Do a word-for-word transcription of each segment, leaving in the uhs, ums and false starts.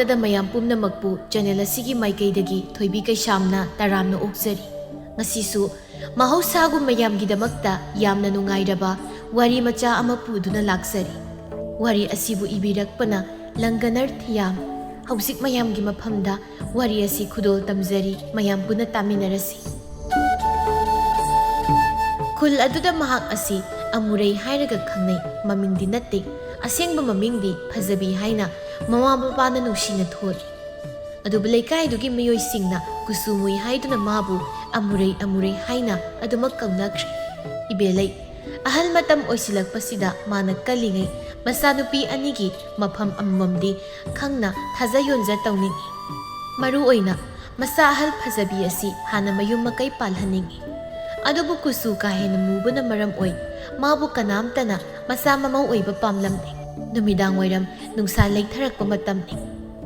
ꯗ ꯃꯌꯥꯝ ꯄꯨꯝꯅꯃꯛꯄꯨ ꯆꯦꯅꯦꯜ ꯑꯁꯤꯒꯤ ꯃꯥꯏꯀꯩꯗꯒꯤ ꯊꯣꯏꯕꯤ ꯀꯩꯁꯥꯝꯅ ꯇꯔꯥꯝꯅ ꯑꯣꯛꯆꯔꯤ꯫ ꯉꯁꯤꯁꯨ ꯃꯍꯧꯁꯥꯒꯨꯝ ꯃꯌꯥꯝꯒꯤꯗꯃꯛꯇ ꯌꯥꯝꯅ ꯅꯨꯡꯉꯥꯏꯔꯕ ꯋꯥꯔꯤ ꯃꯆꯥ ꯑꯃ ꯄꯨꯗꯨꯅ ꯂꯥꯛꯆꯔꯤ꯫ ꯋꯥꯔꯤ ꯑꯁꯤꯕꯨ ꯏꯕꯤꯔꯛꯄꯅ ꯂꯪꯒꯅꯔ ꯊꯤꯌꯥꯝ꯫ ꯍꯧꯖꯤꯛ ꯃꯌꯥꯝꯒꯤ ꯃꯐꯝꯗ ꯋꯥꯔꯤ ꯑꯁꯤ ꯈꯨꯗꯣꯜ ꯇꯝꯖꯔꯤ, ꯃꯌꯥꯝ ꯄꯨꯟꯅ ꯇꯥꯃꯤꯟꯅꯔꯁꯤ꯫ ꯈꯨꯜ ꯑꯗꯨꯗ ꯃꯍꯥꯛ ꯑꯁꯤ ꯑꯃꯨꯔꯩ ꯍꯥꯏꯔꯒ ꯈꯪꯅꯩ꯫ ꯃꯃꯤꯡꯗꯤ ꯅꯠꯇꯦ, ꯑꯁꯦꯡꯕ ꯃꯃꯤꯡꯗꯤ ꯐꯖꯕꯤ ꯍꯥꯏꯅ ꯃꯃꯥ ꯃꯄꯥꯅ ꯅꯨꯡꯁꯤꯅ ꯊꯣꯜꯂꯤ꯫ ꯑꯗꯨꯕꯨ ꯂꯩꯀꯥꯏꯗꯨꯒꯤ ꯃꯤꯑꯣꯏꯁꯤꯡꯅ ꯀꯨꯆꯨ ꯃꯨꯏ ꯍꯥꯏꯗꯨꯅ ꯃꯥꯕꯨ ꯑꯃꯨꯔꯩ ꯑꯃꯨꯔꯩ ꯍꯥꯏꯅ ꯑꯗꯨꯃꯛ ꯀꯧꯅꯈ꯭ꯔꯦ꯫ ꯏꯕꯦꯂꯩ, ꯑꯍꯜ ꯃꯇꯝ ꯑꯣꯏꯁꯤꯜꯂꯛꯄꯁꯤꯗ ꯃꯥꯅ ꯀꯜꯂꯤꯉꯩ ꯃꯆꯥꯅꯨꯄꯤ ꯑꯅꯤꯒꯤ ꯃꯐꯝ ꯑꯃꯃꯝꯗꯤ ꯈꯪꯅ ꯊꯥꯖ ꯌꯣꯟꯖ ꯇꯧꯅꯤꯡꯏ꯫ ꯃꯔꯨ ꯑꯣꯏꯅ ꯃꯆꯥ ꯑꯍꯜ ꯐꯖꯕꯤ ꯑꯁꯤ ꯍꯥꯟꯅ ꯃꯌꯨꯝ ꯃꯀꯩ ꯄꯥꯜꯍꯟꯅꯤꯡꯏ꯫ ꯑꯗꯨꯕꯨ ꯀꯨꯆꯨ ꯀꯥ ꯍꯦꯟꯅ ꯃꯨꯕꯅ ꯃꯔꯝ ꯑꯣꯏ ꯃꯥꯕꯨ ꯀꯅꯥꯝꯇꯅ ꯃꯆꯥ ꯃꯃꯧ ꯑꯣꯏꯕ ꯄꯥꯝꯂꯝꯗꯦ꯫ ꯅꯨꯃꯤꯗꯥꯡ ꯋꯥꯏꯔꯝ ꯅꯨꯡꯁꯥ ꯂꯩꯊꯔꯛꯄ ꯃꯇꯝꯅꯤ꯫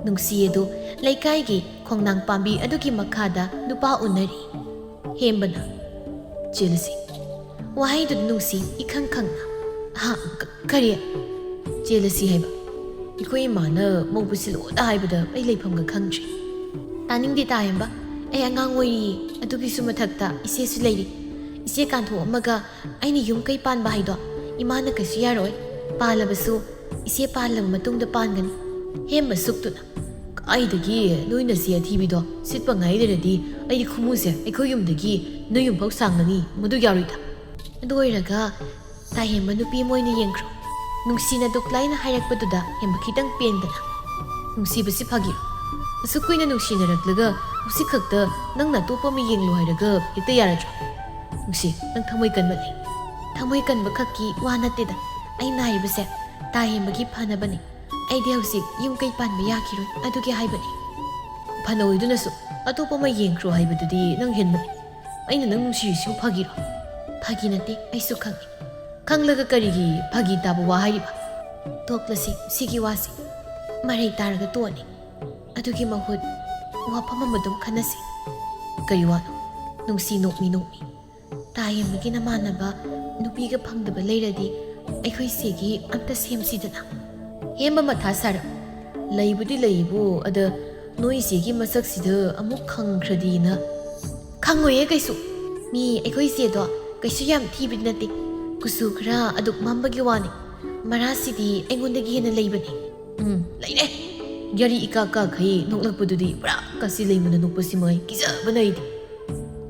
ꯅꯨꯡꯁꯤ ꯑꯗꯨ ꯂꯩꯀꯥꯏꯒꯤ ꯈꯣꯡꯅꯥꯡ ꯄꯥꯝꯕꯤ ꯑꯗꯨꯒꯤ ꯃꯈꯥꯗ ꯅꯨꯄꯥ ꯎꯅꯔꯤ꯫ ꯍꯦꯝꯕꯅ, "ꯆꯦꯜꯂꯁꯤ꯫" ꯋꯥꯍꯩꯗꯨ ꯅꯨꯡꯁꯤ ꯏꯈꯪ ꯈꯪꯅ, "ꯍꯥ? ꯀ-, ꯀꯔꯤ?" "ꯆꯦꯜꯂꯁꯤ ꯍꯥꯏꯕ꯫ ꯑꯩꯈꯣꯏ ꯏꯃꯥꯅ ꯃꯧ ꯄꯨꯁꯤꯜꯂꯛꯑꯣꯗ ꯍꯥꯏꯕꯗ ꯑꯩ ꯂꯩꯐꯝꯒ ꯈꯪꯗ꯭ꯔꯦ꯫" "ꯇꯥꯅꯤꯡꯗꯦ ꯇꯥꯍꯦꯝꯕ, ꯑꯩ ꯑꯉꯥꯡ ꯑꯣꯏꯔꯤꯌꯦ꯫ ꯑꯗꯨꯒꯤꯁꯨ ꯃꯊꯛꯇ ꯏꯆꯦꯁꯨ ꯂꯩꯔꯤ꯫ ꯏꯆꯦ ꯀꯥꯟꯊꯣꯛꯑꯝꯃꯒ ꯑꯩꯅ ꯌꯨꯝ ꯀꯩ ꯄꯥꯟꯕ ꯍꯥꯏꯗꯣ ꯏꯃꯥꯅ ꯀꯩꯁꯨ ꯌꯥꯔꯣꯏ꯫ ꯄꯥꯜꯂꯕꯁꯨ ꯏꯆꯦ ꯄꯥꯜꯂꯕ ꯃꯇꯨꯡꯗ ꯄꯥꯟꯒꯅꯤ꯫" ꯍꯦꯝꯕ ꯁꯨꯛꯇꯨꯅ, "ꯀꯥꯏꯗꯒꯤ ꯅꯣꯏ ꯅꯆꯦ ꯑꯊꯤꯕꯤꯗꯣ ꯁꯤꯠꯄ ꯉꯥꯏ ꯂꯩꯔꯗꯤ ꯑꯩꯗꯤ ꯈꯨꯃꯨꯁꯦ ꯑꯩꯈꯣꯏ ꯌꯨꯝꯗꯒꯤ ꯅꯣꯏ ꯌꯨꯝꯐꯥꯎ ꯁꯥꯡꯒꯅꯤ, ꯃꯗꯨ ꯌꯥꯔꯣꯏꯗ꯫" ꯑꯗꯨ ꯑꯣꯏꯔꯒ ꯇꯥꯍꯦꯝꯕ ꯅꯨꯄꯤ ꯑꯃ ꯑꯣꯏꯅ ꯌꯦꯡꯈ꯭ꯔꯣ꯫ ꯅꯨꯡꯁꯤꯅ ꯗꯨꯛꯂꯥꯏꯅ ꯍꯥꯏꯔꯛꯄꯗꯨꯗ ꯍꯦꯝꯕ ꯈꯤꯇꯪ ꯄꯦꯟꯗꯅ, "ꯅꯨꯡꯁꯤꯕꯁꯤ ꯐꯥꯒꯤꯔꯣ? ꯑꯁꯨꯛ ꯀꯨꯏꯅ ꯅꯨꯡꯁꯤꯅꯔꯛꯂꯒ ꯍꯧꯖꯤꯛ ꯈꯛꯇ ꯅꯪꯅ ꯑꯇꯣꯞꯄ ꯑꯃ ꯌꯦꯡꯂꯨ ꯍꯥꯏꯔꯒ ꯍꯦꯛꯇ ꯌꯥꯔꯗ꯭ꯔꯣ? ꯅꯨꯡꯁꯤ, ꯅꯪ ꯊꯃꯣꯏ ꯀꯟꯕꯅꯤ꯫" "ꯊꯃꯣꯏ ꯀꯟꯕ ꯈꯛꯀꯤ ꯋꯥ ꯅꯠꯇꯦꯗ, ꯑꯩꯅ ꯍꯥꯏꯔꯤꯕꯁꯦ ꯇꯥꯍꯦꯝꯕꯒꯤ ꯐꯅꯕꯅꯤ꯫ ꯑꯩꯗꯤ ꯍꯧꯖꯤꯛ ꯌꯨꯝ ꯀꯩ ꯄꯥꯟꯕ ꯌꯥꯈꯤꯔꯣꯏ, ꯑꯗꯨꯒꯤ ꯍꯥꯏꯕꯅꯤ꯫" "ꯐꯅ ꯑꯣꯏꯗꯨꯅꯁꯨ ꯑꯇꯣꯞꯄ ꯑꯃ ꯌꯦꯡꯈ꯭ꯔꯣ ꯍꯥꯏꯕꯗꯨꯗꯤ ꯅꯪ ꯍꯦꯟꯕꯅꯤ꯫ ꯑꯩꯅ ꯅꯪ ꯅꯨꯡꯁꯤꯔꯤꯁꯤꯕꯨ ꯐꯥꯒꯤꯔꯣ?" "ꯐꯥꯒꯤ ꯅꯠꯇꯦ, ꯑꯩꯁꯨ ꯈꯪꯉꯤ꯫ ꯈꯪꯂꯒ ꯀꯔꯤꯒꯤ ꯐꯥꯒꯤ ꯇꯥꯕ ꯋꯥ ꯍꯥꯏꯔꯤꯕ?" "ꯇꯣꯛꯂꯁꯤ ꯁꯤꯒꯤ ꯋꯥꯁꯤ, ꯃꯔꯩ ꯇꯥꯔꯒ ꯇꯣꯛꯑꯅꯤ꯫ ꯑꯗꯨꯒꯤ ꯃꯍꯨꯠ ꯋꯥꯐꯝ ꯑꯃꯗꯨꯝ ꯈꯟꯅꯁꯤ꯫" "ꯀꯔꯤ ꯋꯥꯅꯣ?" ꯅꯨꯡꯁꯤ ꯅꯣꯛꯃꯤ ꯅꯣꯛꯃꯤ, "ꯇꯥꯍꯦꯝꯕꯒꯤ ꯅꯃꯥꯟꯅꯕ ꯅꯨꯄꯤꯒ ꯐꯪꯗꯕ ꯂꯩꯔꯗꯤ ꯑꯩꯈꯣꯏ ꯁꯤꯒꯤ ꯑꯝꯇ ꯁꯦꯝꯁꯤꯗꯅ꯫" ꯍꯦꯝꯕ ꯃꯊꯥ ꯁꯥꯔꯛ, "ꯂꯩꯕꯨꯗꯤ ꯂꯩꯕꯨ, ꯑꯗ ꯅꯣꯏ ꯏꯆꯦꯒꯤ ꯃꯁꯛꯁꯤꯗ ꯑꯃꯨꯛ ꯈꯪꯈ꯭ꯔꯗꯤꯅ?" "ꯈꯪꯉꯣꯏꯌꯦ ꯀꯩꯁꯨ꯫ ꯃꯤ ꯑꯩꯈꯣꯏ ꯏꯆꯦꯗꯣ ꯀꯩꯁꯨ ꯌꯥꯝ ꯊꯤꯕꯗꯤ ꯅꯠꯇꯦ꯫ ꯀꯨꯆꯨ ꯈꯔ ꯑꯗꯨꯛ ꯃꯝꯕꯒꯤ ꯋꯥꯅꯤ꯫ ꯃꯔꯥꯁꯤꯗꯤ ꯑꯩꯉꯣꯟꯗꯒꯤ ꯍꯦꯟꯅ ꯂꯩꯕꯅꯤ꯫ ꯎꯝ, ꯂꯩꯔꯦ꯫ ꯌꯥꯔꯤ ꯏꯀꯥ ꯀꯥꯈꯩ ꯅꯣꯛꯂꯛꯄꯗꯨꯗꯤ ꯄꯨꯔꯥ ꯀꯥꯆꯤ ꯂꯩꯃꯅ ꯅꯣꯛꯄꯁꯤꯃ ꯀꯤꯖꯕꯅ ꯑꯩꯗꯤ꯫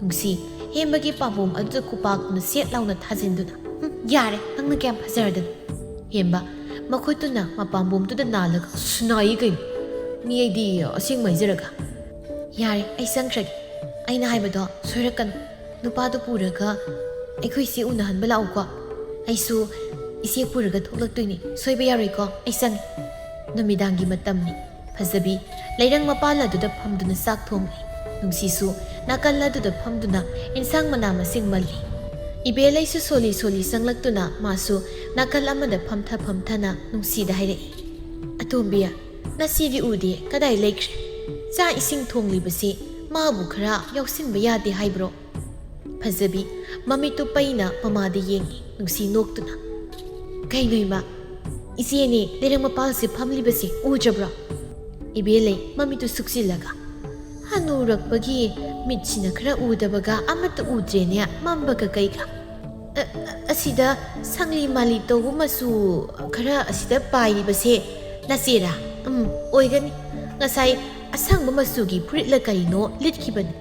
ꯅꯨꯡꯁꯤ, ꯍꯦꯝꯕꯒꯤ ꯄꯥꯝꯕꯣꯝ ꯑꯗꯨꯗ ꯈꯨꯄꯥꯛꯅ ꯁꯦꯠ ꯂꯥꯎꯅ ꯊꯥꯖꯤꯟꯗꯨꯅ, "ꯍꯨꯝ, ꯌꯥꯔꯦ, ꯅꯪꯅ ꯀꯌꯥꯝ ꯐꯖꯔꯗꯅ?" ꯍꯦꯝꯕ, ꯃꯈꯨꯠꯇꯨꯅ ꯃꯄꯥꯝꯕꯣꯝꯗꯨꯗ ꯅꯥꯜꯂꯒ, "ꯑꯁ, ꯅꯥꯏꯌꯦ ꯀꯩꯅꯣ? ꯃꯤ ꯑꯩꯗꯤ ꯑꯁꯦꯡꯕ ꯍꯥꯏꯖꯔꯒ?" "ꯌꯥꯔꯦ, ꯑꯩ ꯆꯪꯈ꯭ꯔꯒꯦ꯫ ꯑꯩꯅ ꯍꯥꯏꯕꯗꯣ ꯁꯣꯏꯔꯛꯀꯅꯨ꯫ ꯅꯨꯄꯥꯗꯨ ꯄꯨꯔꯒ ꯑꯩꯈꯣꯏ ꯏꯆꯦ ꯎꯅꯍꯟꯕ ꯂꯥꯛꯎꯀꯣ꯫ ꯑꯩꯁꯨ ꯏꯆꯦ ꯄꯨꯔꯒ ꯊꯣꯛꯂꯛꯇꯣꯏꯅꯤ꯫ ꯁꯣꯏꯕ ꯌꯥꯔꯣꯏꯀꯣ꯫ ꯑꯩ ꯆꯪꯉꯦ꯫" ꯅꯨꯃꯤꯗꯥꯡꯒꯤ ꯃꯇꯝꯅꯤ꯫ ꯐꯖꯕꯤ ꯂꯩꯔꯪ ꯃꯄꯥꯜ ꯑꯗꯨꯗ ꯐꯝꯗꯨꯅ ꯆꯥꯛ ꯊꯣꯡꯂꯤ꯫ ꯅꯨꯡꯁꯤꯁꯨ ꯅꯥꯀꯜ ꯑꯗꯨꯗ ꯐꯝꯗꯨꯅ ꯏꯟꯁꯥꯡ ꯃꯅꯥ ꯃꯁꯤꯡ ꯃꯜꯂꯤ꯫ ꯏꯕꯦꯂꯩꯁꯨ ꯁꯣꯜꯂꯤ ꯁꯣꯜꯂꯤ ꯆꯪꯂꯛꯇꯨꯅ ꯃꯥꯁꯨ ꯅꯥꯀꯜ ꯑꯃꯗ ꯐꯝꯊ ꯐꯝꯊꯅ ꯅꯨꯡꯁꯤꯗ ꯍꯥꯏꯔꯛꯏ, "ꯑꯇꯣꯝꯕꯤ, ꯅꯆꯦꯗꯤ ꯎꯗꯦ, ꯀꯗꯥꯏ ꯂꯩꯈ꯭ꯔꯦ? ꯆꯥꯛ ꯏꯁꯤꯡ ꯊꯣꯡꯂꯤꯕꯁꯤ ꯃꯥꯕꯨ ꯈꯔ ꯌꯥꯎꯁꯤꯟꯕ ꯌꯥꯗꯦ ꯍꯥꯏꯕ꯭ꯔꯣ?" ꯐꯖꯕꯤ ꯃꯃꯤꯠꯇꯨ ꯄꯩꯅ ꯃꯃꯥꯗ ꯌꯦꯡꯉꯤ꯫ ꯅꯨꯡꯁꯤ ꯅꯣꯛꯇꯨꯅ, "ꯀꯩꯅꯣ ꯏꯃꯥ, ꯏꯆꯦꯅꯦ ꯂꯩꯔꯪ ꯃꯄꯥꯜꯁꯦ ꯐꯝꯂꯤꯕꯁꯦ ꯎꯗ꯭ꯔꯕ꯭ꯔꯣ?" ꯏꯕꯦꯂꯩ ꯃꯃꯤꯠꯇꯨ ꯁꯨꯛꯆꯤꯜꯂꯒ, "ꯍꯅꯨꯔꯛꯄꯒꯤ ꯃꯤꯠꯁꯤꯅ ꯈꯔ ꯎꯗꯕꯒ ꯑꯃꯠꯇ ꯎꯗ꯭ꯔꯦꯅꯦ, ꯃꯝꯕꯒ ꯀꯩꯒ꯫ ꯑ, ꯑ, ꯑꯁꯤꯗ ꯁꯪꯂꯤ ꯃꯥꯂꯤ ꯇꯧꯕ ꯃꯆꯨ ꯈꯔ ꯑꯁꯤꯗ ꯄꯥꯏꯔꯤꯕꯁꯦ ꯅꯆꯦꯔꯥ?" "ꯎꯝ, ꯑꯣꯏꯒꯅꯤ꯫ ꯉꯁꯥꯏ ꯑꯁꯪꯕ ꯃꯆꯨꯒꯤ ꯐꯨꯔꯤꯠꯂ ꯀꯔꯤꯅꯣ ꯂꯤꯠꯈꯤꯕꯅꯤ꯫"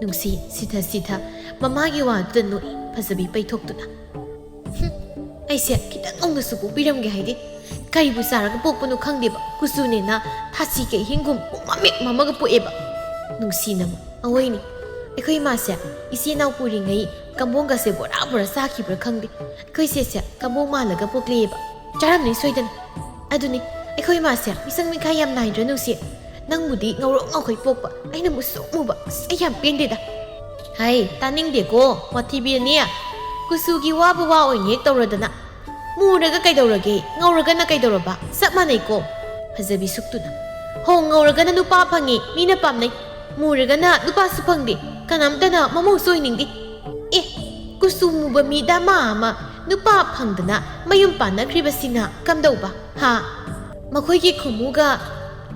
ꯅꯨꯡꯁꯤ ꯁꯤꯊ ꯁꯤꯊ ꯃꯃꯥꯒꯤ ꯋꯥꯗꯨꯗ ꯅꯣꯛꯏ꯫ ꯐꯖꯕꯤ ꯄꯩꯊꯣꯛꯇꯨꯅ, "ꯍꯨꯝ, ꯑꯩꯁꯦ ꯈꯤꯇꯪ ꯅꯧꯅꯁꯨ ꯄꯣꯛꯄꯤꯔꯝꯒꯦ ꯍꯥꯏꯗꯤ꯫ ꯀꯔꯤꯕꯨ ꯆꯥꯔꯒ ꯄꯣꯛꯄꯅꯣ ꯈꯪꯗꯦꯕ, ꯀꯨꯆꯨꯅꯦꯅ ꯊꯥꯁꯤ ꯀꯩꯍꯤꯡꯒꯨꯝ ꯄꯨꯡꯃꯝ ꯍꯦꯛ ꯃꯝꯃꯒ ꯄꯣꯛꯑꯦꯕ꯫" ꯅꯨꯡꯁꯤꯅ ꯑꯃꯨꯛ, "ꯑꯋꯣꯏꯅꯦ, ꯑꯩꯈꯣꯏ ꯏꯃꯥꯁꯦ ꯏꯆꯦ ꯏꯅꯥꯎ ꯄꯨꯔꯤꯉꯩ ꯀꯝꯕꯣꯡꯒꯁꯦ ꯕꯣꯔꯥ ꯕꯣꯔꯥ ꯆꯥꯈꯤꯕ꯭ꯔꯥ ꯈꯪꯗꯦ꯫ ꯑꯩꯈꯣꯏ ꯏꯆꯦꯁꯦ ꯀꯝꯕꯣꯡ ꯃꯥꯜꯂꯒ ꯄꯣꯛꯂꯛꯑꯦꯕ꯫" "ꯆꯥꯔꯝꯅꯤ ꯁꯣꯏꯗꯅ꯫ ꯑꯗꯨꯅꯤ, ꯑꯩꯈꯣꯏ ꯏꯃꯥꯁꯦ ꯃꯤꯁꯪ ꯃꯤꯈꯥꯏ ꯌꯥꯝ ꯅꯥꯏꯗ꯭ꯔꯥ ꯅꯨꯡꯁꯤ? ꯅꯪꯕꯨꯗꯤ ꯉꯧꯔꯣꯛ ꯉꯧꯈꯩ ꯄꯣꯛꯄ, ꯑꯩꯅ ꯃꯨꯁꯨꯛ ꯃꯨꯕ꯫ ꯑꯁ, ꯑꯩ ꯌꯥꯝ ꯄꯦꯟꯗꯦꯗ꯫" "ꯍꯥꯏ, ꯇꯥꯅꯤꯡꯗꯦꯀꯣ, ꯋꯥꯊꯤꯕꯤꯔꯅꯤ꯫ ꯀꯨꯆꯨꯒꯤ ꯋꯥꯕꯨ ꯋꯥ ꯑꯣꯏꯅ ꯍꯦꯛ ꯇꯧꯔꯗꯅ꯫ ꯃꯨꯔꯒ ꯀꯩꯗꯧꯔꯒꯦ? ꯉꯧꯔꯒꯅ ꯀꯩꯗꯧꯔꯕ? ꯆꯞ ꯃꯥꯟꯅꯩꯀꯣ꯫" ꯐꯖꯕꯤ ꯁꯨꯛꯇꯨꯅ, "ꯍꯣ, ꯉꯧꯔꯒꯅ ꯅꯨꯄꯥ ꯐꯪꯉꯤ, ꯃꯤꯅ ꯄꯥꯝꯅꯩ꯫ ꯃꯨꯔꯒꯅ ꯅꯨꯄꯥꯁꯨ ꯐꯪꯗꯦ, ꯀꯅꯥꯝꯇꯅ ꯃꯃꯧꯁꯨ ꯑꯣꯏꯅꯤꯡꯗꯦ꯫ ꯑꯦ, ꯀꯨꯆꯨ ꯃꯨꯕ ꯃꯤ ꯗꯃꯥ ꯑꯃ ꯅꯨꯄꯥ ꯐꯪꯗꯅ ꯃꯌꯨꯝ ꯄꯥꯟꯅꯈ꯭ꯔꯤꯕꯁꯤꯅ ꯀꯝꯗꯧꯕ, ꯍꯥ? ꯃꯈꯣꯏꯒꯤ ꯈꯨꯃꯨꯒ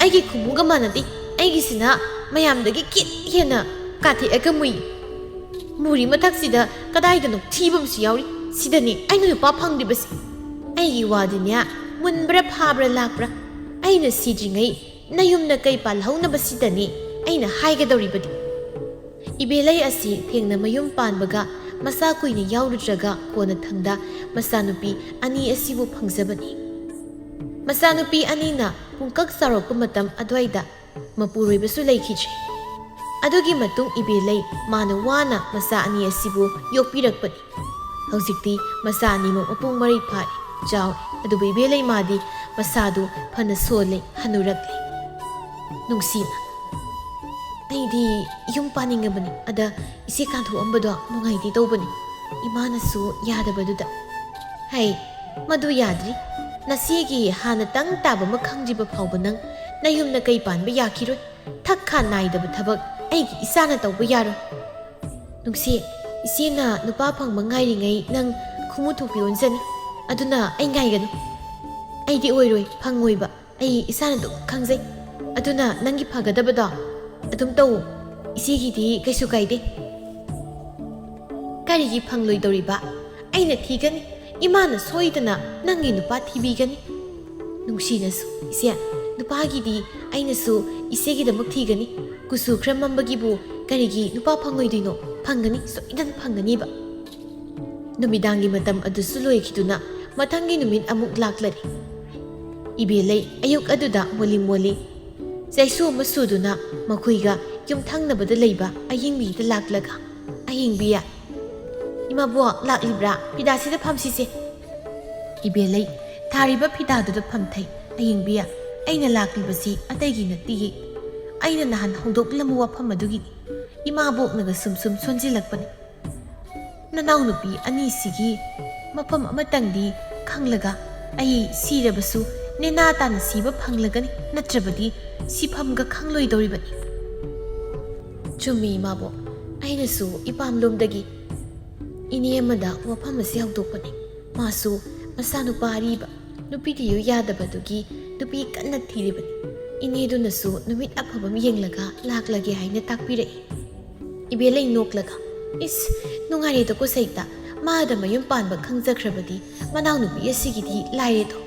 ꯑꯩꯒꯤ ꯈꯨꯃꯨꯒ ꯃꯥꯟꯅꯗꯦ꯫ ꯑꯩꯒꯤꯁꯤꯅ ꯃꯌꯥꯝꯗꯒꯤ ꯀꯤꯠ ꯍꯦꯟꯅ ꯀꯥꯊꯦꯛꯑꯒ ꯃꯨꯏ꯫ ꯃꯨꯔꯤ ꯃꯊꯛꯁꯤꯗ ꯀꯗꯥꯏꯗꯅꯣ ꯊꯤꯕ ꯑꯃꯁꯨ ꯌꯥꯎꯔꯤ꯫ ꯁꯤꯗꯅꯤ ꯑꯩꯅ ꯅꯨꯄꯥ ꯐꯪꯗ꯭ꯔꯤꯕꯁꯦ꯫ ꯑꯩꯒꯤ ꯋꯥꯗꯤꯅꯦ, ꯃꯨꯟꯕ꯭ꯔꯥ ꯐꯥꯕ꯭ꯔꯥ ꯂꯥꯛꯄ꯭ꯔꯥ, ꯑꯩꯅ ꯁꯤꯗ꯭ꯔꯤꯉꯩ ꯅꯌꯨꯝꯅ ꯀꯩ ꯄꯥꯜꯍꯧꯅꯕꯁꯤꯗꯅꯤ ꯑꯩꯅ ꯍꯥꯏꯒꯗꯧꯔꯤꯕꯗꯤ꯫ ꯏꯕꯦꯂꯩ ꯑꯁꯤ ꯊꯦꯡꯅ ꯃꯌꯨꯝ ꯄꯥꯟꯕꯒ ꯃꯆꯥ ꯀꯨꯏꯅ ꯌꯥꯎꯔꯨꯗ꯭ꯔꯒ ꯀꯣꯟꯅꯊꯪꯗ ꯃꯆꯥꯅꯨꯄꯤ ꯑꯅꯤ ꯑꯁꯤꯕꯨ ꯐꯪꯖꯕꯅꯤ꯫ ꯃꯆꯥꯅꯨꯄꯤ ꯑꯅꯤꯅ ꯄꯨꯡꯀꯛ ꯆꯥꯎꯔꯛꯄ ꯃꯇꯝ ꯑꯗꯨꯋꯥꯏꯗ ꯃꯄꯨꯔꯣꯏꯕꯁꯨ ꯂꯩꯈꯤꯗ꯭ꯔꯦ꯫ ꯑꯗꯨꯒꯤ ꯃꯇꯨꯡ ꯏꯕꯦꯂꯩ ꯃꯥꯅ ꯋꯥꯅ ꯃꯆꯥ ꯑꯅꯤ ꯑꯁꯤꯕꯨ ꯌꯣꯛꯄꯤꯔꯛꯄꯅꯤ꯫ ꯍꯧꯖꯤꯛꯇꯤ ꯃꯆꯥ ꯑꯅꯤꯃꯛ ꯃꯄꯨꯡ ꯃꯔꯩ ꯐꯥꯔꯦ, ꯆꯥꯎꯔꯦ꯫ ꯑꯗꯨꯕꯨ ꯏꯕꯦꯂꯩ ꯃꯥꯗꯤ ꯃꯁꯥꯗꯨ ꯐꯅ ꯁꯣꯜꯂꯦ, ꯍꯅꯨꯔꯛꯂꯦ꯫ ꯅꯨꯡꯁꯤꯅ, "ꯑꯩꯗꯤ ꯌꯨꯝ ꯄꯥꯅꯤꯡꯉꯕꯅꯤ, ꯑꯗ ꯏꯆꯦ ꯀꯥꯟꯊꯣꯛꯑꯝꯕꯗꯣ ꯅꯨꯡꯉꯥꯏꯇꯦ ꯇꯧꯕꯅꯤ, ꯏꯃꯥꯅꯁꯨ ꯌꯥꯗꯕꯗꯨꯗ꯫" "ꯍꯩ, ꯃꯗꯨ ꯌꯥꯗ꯭ꯔꯤ꯫ ꯅꯆꯦꯒꯤ ꯍꯥꯟꯅ ꯇꯪ ꯇꯥꯕ ꯑꯃ ꯈꯪꯗ꯭ꯔꯤꯕ ꯐꯥꯎꯕ ꯅꯪ ꯅꯌꯨꯝꯅ ꯀꯩ ꯄꯥꯟꯕ ꯌꯥꯈꯤꯔꯣꯏ꯫ ꯊꯛ ꯈꯥ ꯅꯥꯏꯗꯕ ꯊꯕꯛ ꯑꯩꯒꯤ ꯏꯆꯥꯅ ꯇꯧꯕ ꯌꯥꯔꯣꯏ꯫ ꯅꯨꯡꯁꯤ, ꯏꯆꯦꯅ ꯅꯨꯄꯥ ꯐꯪꯕ ꯉꯥꯏꯔꯤꯉꯩ ꯅꯪ ꯈꯨꯃꯨ ꯊꯣꯛꯄꯤ ꯑꯣꯟꯖꯅꯤ꯫ ꯑꯗꯨꯅ ꯑꯩ ꯉꯥꯏꯒꯅꯨ꯫ ꯑꯩꯗꯤ ꯑꯣꯏꯔꯣꯏ, ꯐꯪꯉꯣꯏꯕ꯫ ꯑꯩ ꯏꯁꯥꯅ ꯑꯗꯨꯝ ꯈꯪꯖꯩ꯫ ꯑꯗꯨꯅ ꯅꯪꯒꯤ ꯐꯒꯗꯕꯗꯣ ꯑꯗꯨꯝ ꯇꯧ꯫ ꯏꯆꯦꯒꯤꯗꯤ ꯀꯩꯁꯨ ꯀꯥꯏꯗꯦ꯫" "ꯀꯔꯤꯒꯤ ꯐꯪꯂꯣꯏꯗꯧꯔꯤꯕ? ꯑꯩꯅ ꯊꯤꯒꯅꯤ꯫ ꯏꯃꯥꯅ ꯁꯣꯏꯗꯅ ꯅꯪꯒꯤ ꯅꯨꯄꯥ ꯊꯤꯕꯤꯒꯅꯤ꯫" "ꯅꯨꯡꯁꯤꯅꯁꯨ, ꯏꯆꯦ, ꯅꯨꯄꯥꯒꯤꯗꯤ ꯑꯩꯅꯁꯨ ꯏꯆꯦꯒꯤꯗꯃꯛ ꯊꯤꯒꯅꯤ꯫ ꯀꯨꯆꯨ ꯈꯔ ꯃꯝꯕꯒꯤꯕꯨ ꯀꯔꯤꯒꯤ ꯅꯨꯄꯥ ꯐꯪꯂꯣꯏꯗꯣꯏꯅꯣ? ꯐꯪꯒꯅꯤ, ꯁꯣꯏꯗꯅ ꯐꯪꯒꯅꯤꯕ꯫" ꯅꯨꯃꯤꯗꯥꯡꯒꯤ ꯃꯇꯝ ꯑꯗꯨꯁꯨ ꯂꯣꯏꯈꯤꯗꯨꯅ ꯃꯊꯪꯒꯤ ꯅꯨꯃꯤꯠ ꯑꯃꯨꯛ ꯂꯥꯛꯂꯔꯦ꯫ ꯏꯕꯦꯂꯩ ꯑꯌꯨꯛ ꯑꯗꯨꯗ ꯃꯣꯂꯤ ꯃꯣꯂꯤ ꯆꯩꯁꯨ ꯑꯃ ꯁꯨꯗꯨꯅ ꯃꯈꯣꯏꯒ ꯌꯨꯝꯊꯪꯅꯕꯗ ꯂꯩꯕ ꯑꯌꯤꯡꯕꯤꯗ ꯂꯥꯛꯂꯒ, "ꯑꯌꯤꯡꯕꯤ, ꯏꯃꯥꯕꯣꯛ ꯂꯥꯛꯂꯤꯕ꯭ꯔꯥ? ꯐꯤꯗꯥꯁꯤꯗ ꯐꯝꯁꯤꯁꯦ꯫" ꯏꯕꯦꯂꯩ ꯊꯥꯔꯤꯕ ꯐꯤꯗꯥꯗꯨꯗ ꯐꯝꯊꯩ꯫ "ꯑꯌꯤꯡꯕꯤ, ꯑꯩꯅ ꯂꯥꯛꯂꯤꯕꯁꯤ ꯑꯇꯩꯒꯤ ꯅꯠꯇꯤꯌꯦ꯫ ꯑꯩꯅ ꯅꯍꯥꯟ ꯍꯧꯗꯣꯛꯂꯝꯕ ꯋꯥꯐꯝ ꯑꯗꯨꯒꯤꯅꯤ꯫ ꯏꯃꯥꯕꯣꯛꯅꯒ ꯁꯨꯝ ꯁꯨꯝ ꯁꯣꯟꯖꯤꯜꯂꯛꯄꯅꯤ꯫ ꯅꯅꯥꯎꯅꯨꯄꯤ ꯑꯅꯤꯁꯤꯒꯤ ꯃꯐꯝ ꯑꯃꯇꯪꯗꯤ ꯈꯪꯂꯒ ꯑꯩ ꯁꯤꯔꯕꯁꯨ ꯅꯦꯅꯥ ꯇꯥꯅ ꯁꯤꯕ ꯐꯪꯂꯒꯅꯤ, ꯅꯠꯇ꯭ꯔꯕꯗꯤ ꯁꯤꯐꯝꯒ ꯈꯪꯂꯣꯏꯗꯧꯔꯤꯕꯅꯤ꯫" "ꯆꯨꯝꯃꯤ ꯏꯃꯥꯕꯣꯛ, ꯑꯩꯅꯁꯨ ꯏꯄꯥꯝꯂꯣꯝꯗꯒꯤ ꯏꯅꯦ ꯑꯃꯗ ꯋꯥꯐꯝ ꯑꯁꯤ ꯍꯧꯗꯣꯛꯄꯅꯤ꯫ ꯃꯥꯁꯨ ꯃꯆꯥꯅꯨꯄꯥ ꯑꯔꯤꯕ ꯅꯨꯄꯤ ꯊꯤꯌꯨ ꯌꯥꯗꯕꯗꯨꯒꯤ ꯅꯨꯄꯤ ꯀꯟꯅ ꯊꯤꯔꯤꯕꯅꯤ꯫ ꯏꯅꯦꯗꯨꯅꯁꯨ ꯅꯨꯃꯤꯠ ꯑꯐꯕ ꯑꯃ ꯌꯦꯡꯂꯒ ꯂꯥꯛꯂꯒꯦ ꯍꯥꯏꯅ ꯇꯥꯛꯄꯤꯔꯛꯏ꯫ ꯏꯕꯦꯂꯩ ꯅꯣꯛꯂꯒ, "ꯏꯁ, ꯅꯨꯡꯉꯥꯏꯔꯦꯗꯀꯣ ꯁꯩꯇ, ꯃꯥꯗ ꯃꯌꯨꯝ ꯄꯥꯟꯕ ꯈꯪꯖꯈ꯭ꯔꯕꯗꯤ ꯃꯅꯥꯎꯅꯨꯄꯤ ꯑꯁꯤꯒꯤꯗꯤ ꯂꯥꯏꯔꯦꯗꯣ꯫"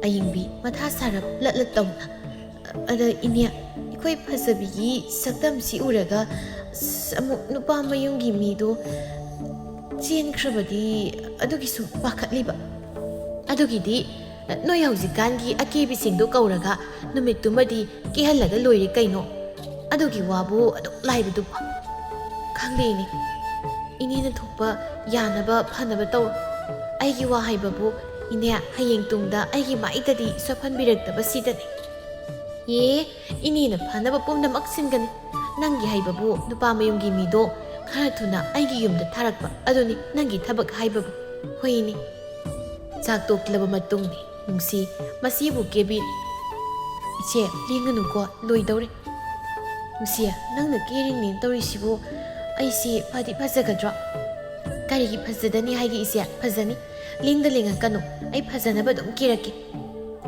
ꯑꯌꯤꯡꯕꯤ ꯃꯊꯥ ꯁꯥꯔꯞ ꯂꯠ ꯂꯠ ꯇꯧꯅ, "ꯑꯗ ꯏꯅꯦ, ꯑꯩꯈꯣꯏ ꯐꯖꯕꯤꯒꯤ ꯁꯛꯇꯝꯁꯤ ꯎꯔꯒ ꯑꯁ, ꯑꯃꯨꯛ ꯅꯨꯄꯥ ꯃꯌꯨꯝꯒꯤ ꯃꯤꯗꯣ ꯆꯦꯟꯈ꯭ꯔꯕꯗꯤ ꯑꯗꯨꯒꯤꯁꯨ ꯄꯥꯈꯠꯂꯤꯕ꯫ ꯑꯗꯨꯒꯤꯗꯤ ꯅꯣꯏ ꯍꯧꯖꯤꯛꯀꯥꯟꯒꯤ ꯑꯀꯦꯕꯤꯁꯤꯡꯗꯣ ꯀꯧꯔꯒ ꯅꯨꯃꯤꯠꯇꯨꯃꯗꯤ ꯀꯦꯍꯜꯂꯒ ꯂꯣꯏꯔꯦ ꯀꯩꯅꯣ꯫ ꯑꯗꯨꯒꯤ ꯋꯥꯕꯨ ꯑꯗꯨꯛ ꯂꯥꯏꯕꯗꯨꯕꯨ?" "ꯈꯪꯗꯦ ꯏꯅꯦ, ꯏꯅꯦꯅ ꯊꯣꯛꯄ ꯌꯥꯅꯕ ꯐꯅꯕ ꯇꯧꯔꯣ꯫ ꯑꯩꯒꯤ ꯋꯥ ꯍꯥꯏꯕꯕꯨ ꯏꯅꯦ ꯍꯌꯦꯡ ꯇꯨꯡꯗ ꯑꯩꯒꯤ ꯃꯥꯏꯗꯗꯤ ꯁꯣꯛꯍꯟꯕꯤꯔꯛꯇꯕ ꯁꯤꯗꯅꯤ꯫" "ꯑꯦ, ꯏꯅꯦꯅ ꯐꯅꯕ ꯄꯨꯝꯅꯃꯛ ꯁꯤꯟꯒꯅꯤ꯫ ꯅꯪꯒꯤ ꯍꯥꯏꯕꯕꯨ ꯅꯨꯄꯥ ꯃꯌꯨꯝꯒꯤ ꯃꯤꯗꯣ ꯈꯔ ꯊꯨꯅ ꯑꯩꯒꯤ ꯌꯨꯝꯗ ꯊꯥꯔꯛꯄ ꯑꯗꯨꯅꯤ ꯅꯪꯒꯤ ꯊꯕꯛ ꯍꯥꯏꯕꯕꯨ꯫ ꯍꯣꯏ ꯏꯅꯦ꯫" ꯆꯥꯛ ꯇꯣꯛꯂꯕ ꯃꯇꯨꯡꯗꯤ ꯅꯨꯡꯁꯤ ꯃꯁꯤꯕꯨ ꯀꯦꯕꯤꯔꯤ꯫ "ꯏꯆꯦ, ꯂꯦꯡꯒꯅꯨꯀꯣ, ꯂꯣꯏꯗꯧꯔꯦ꯫" "ꯅꯨꯡꯁꯤ, ꯅꯪꯅ ꯀꯦꯔꯤꯅꯦꯅ ꯇꯧꯔꯤꯁꯤꯕꯨ ꯑꯩꯁꯦ ꯐꯗꯤ ꯐꯖꯒꯗ꯭ꯔꯣ?" "ꯀꯔꯤꯒꯤ ꯐꯖꯗꯅꯤ ꯍꯥꯏꯒꯦ ꯏꯆꯦ? ꯐꯖꯅꯤ꯫ ꯂꯦꯡꯗ ꯂꯦꯡꯉꯛꯀꯅꯨ, ꯑꯩ ꯐꯖꯅꯕ ꯑꯗꯨꯝ ꯀꯦꯔꯛꯀꯦ꯫"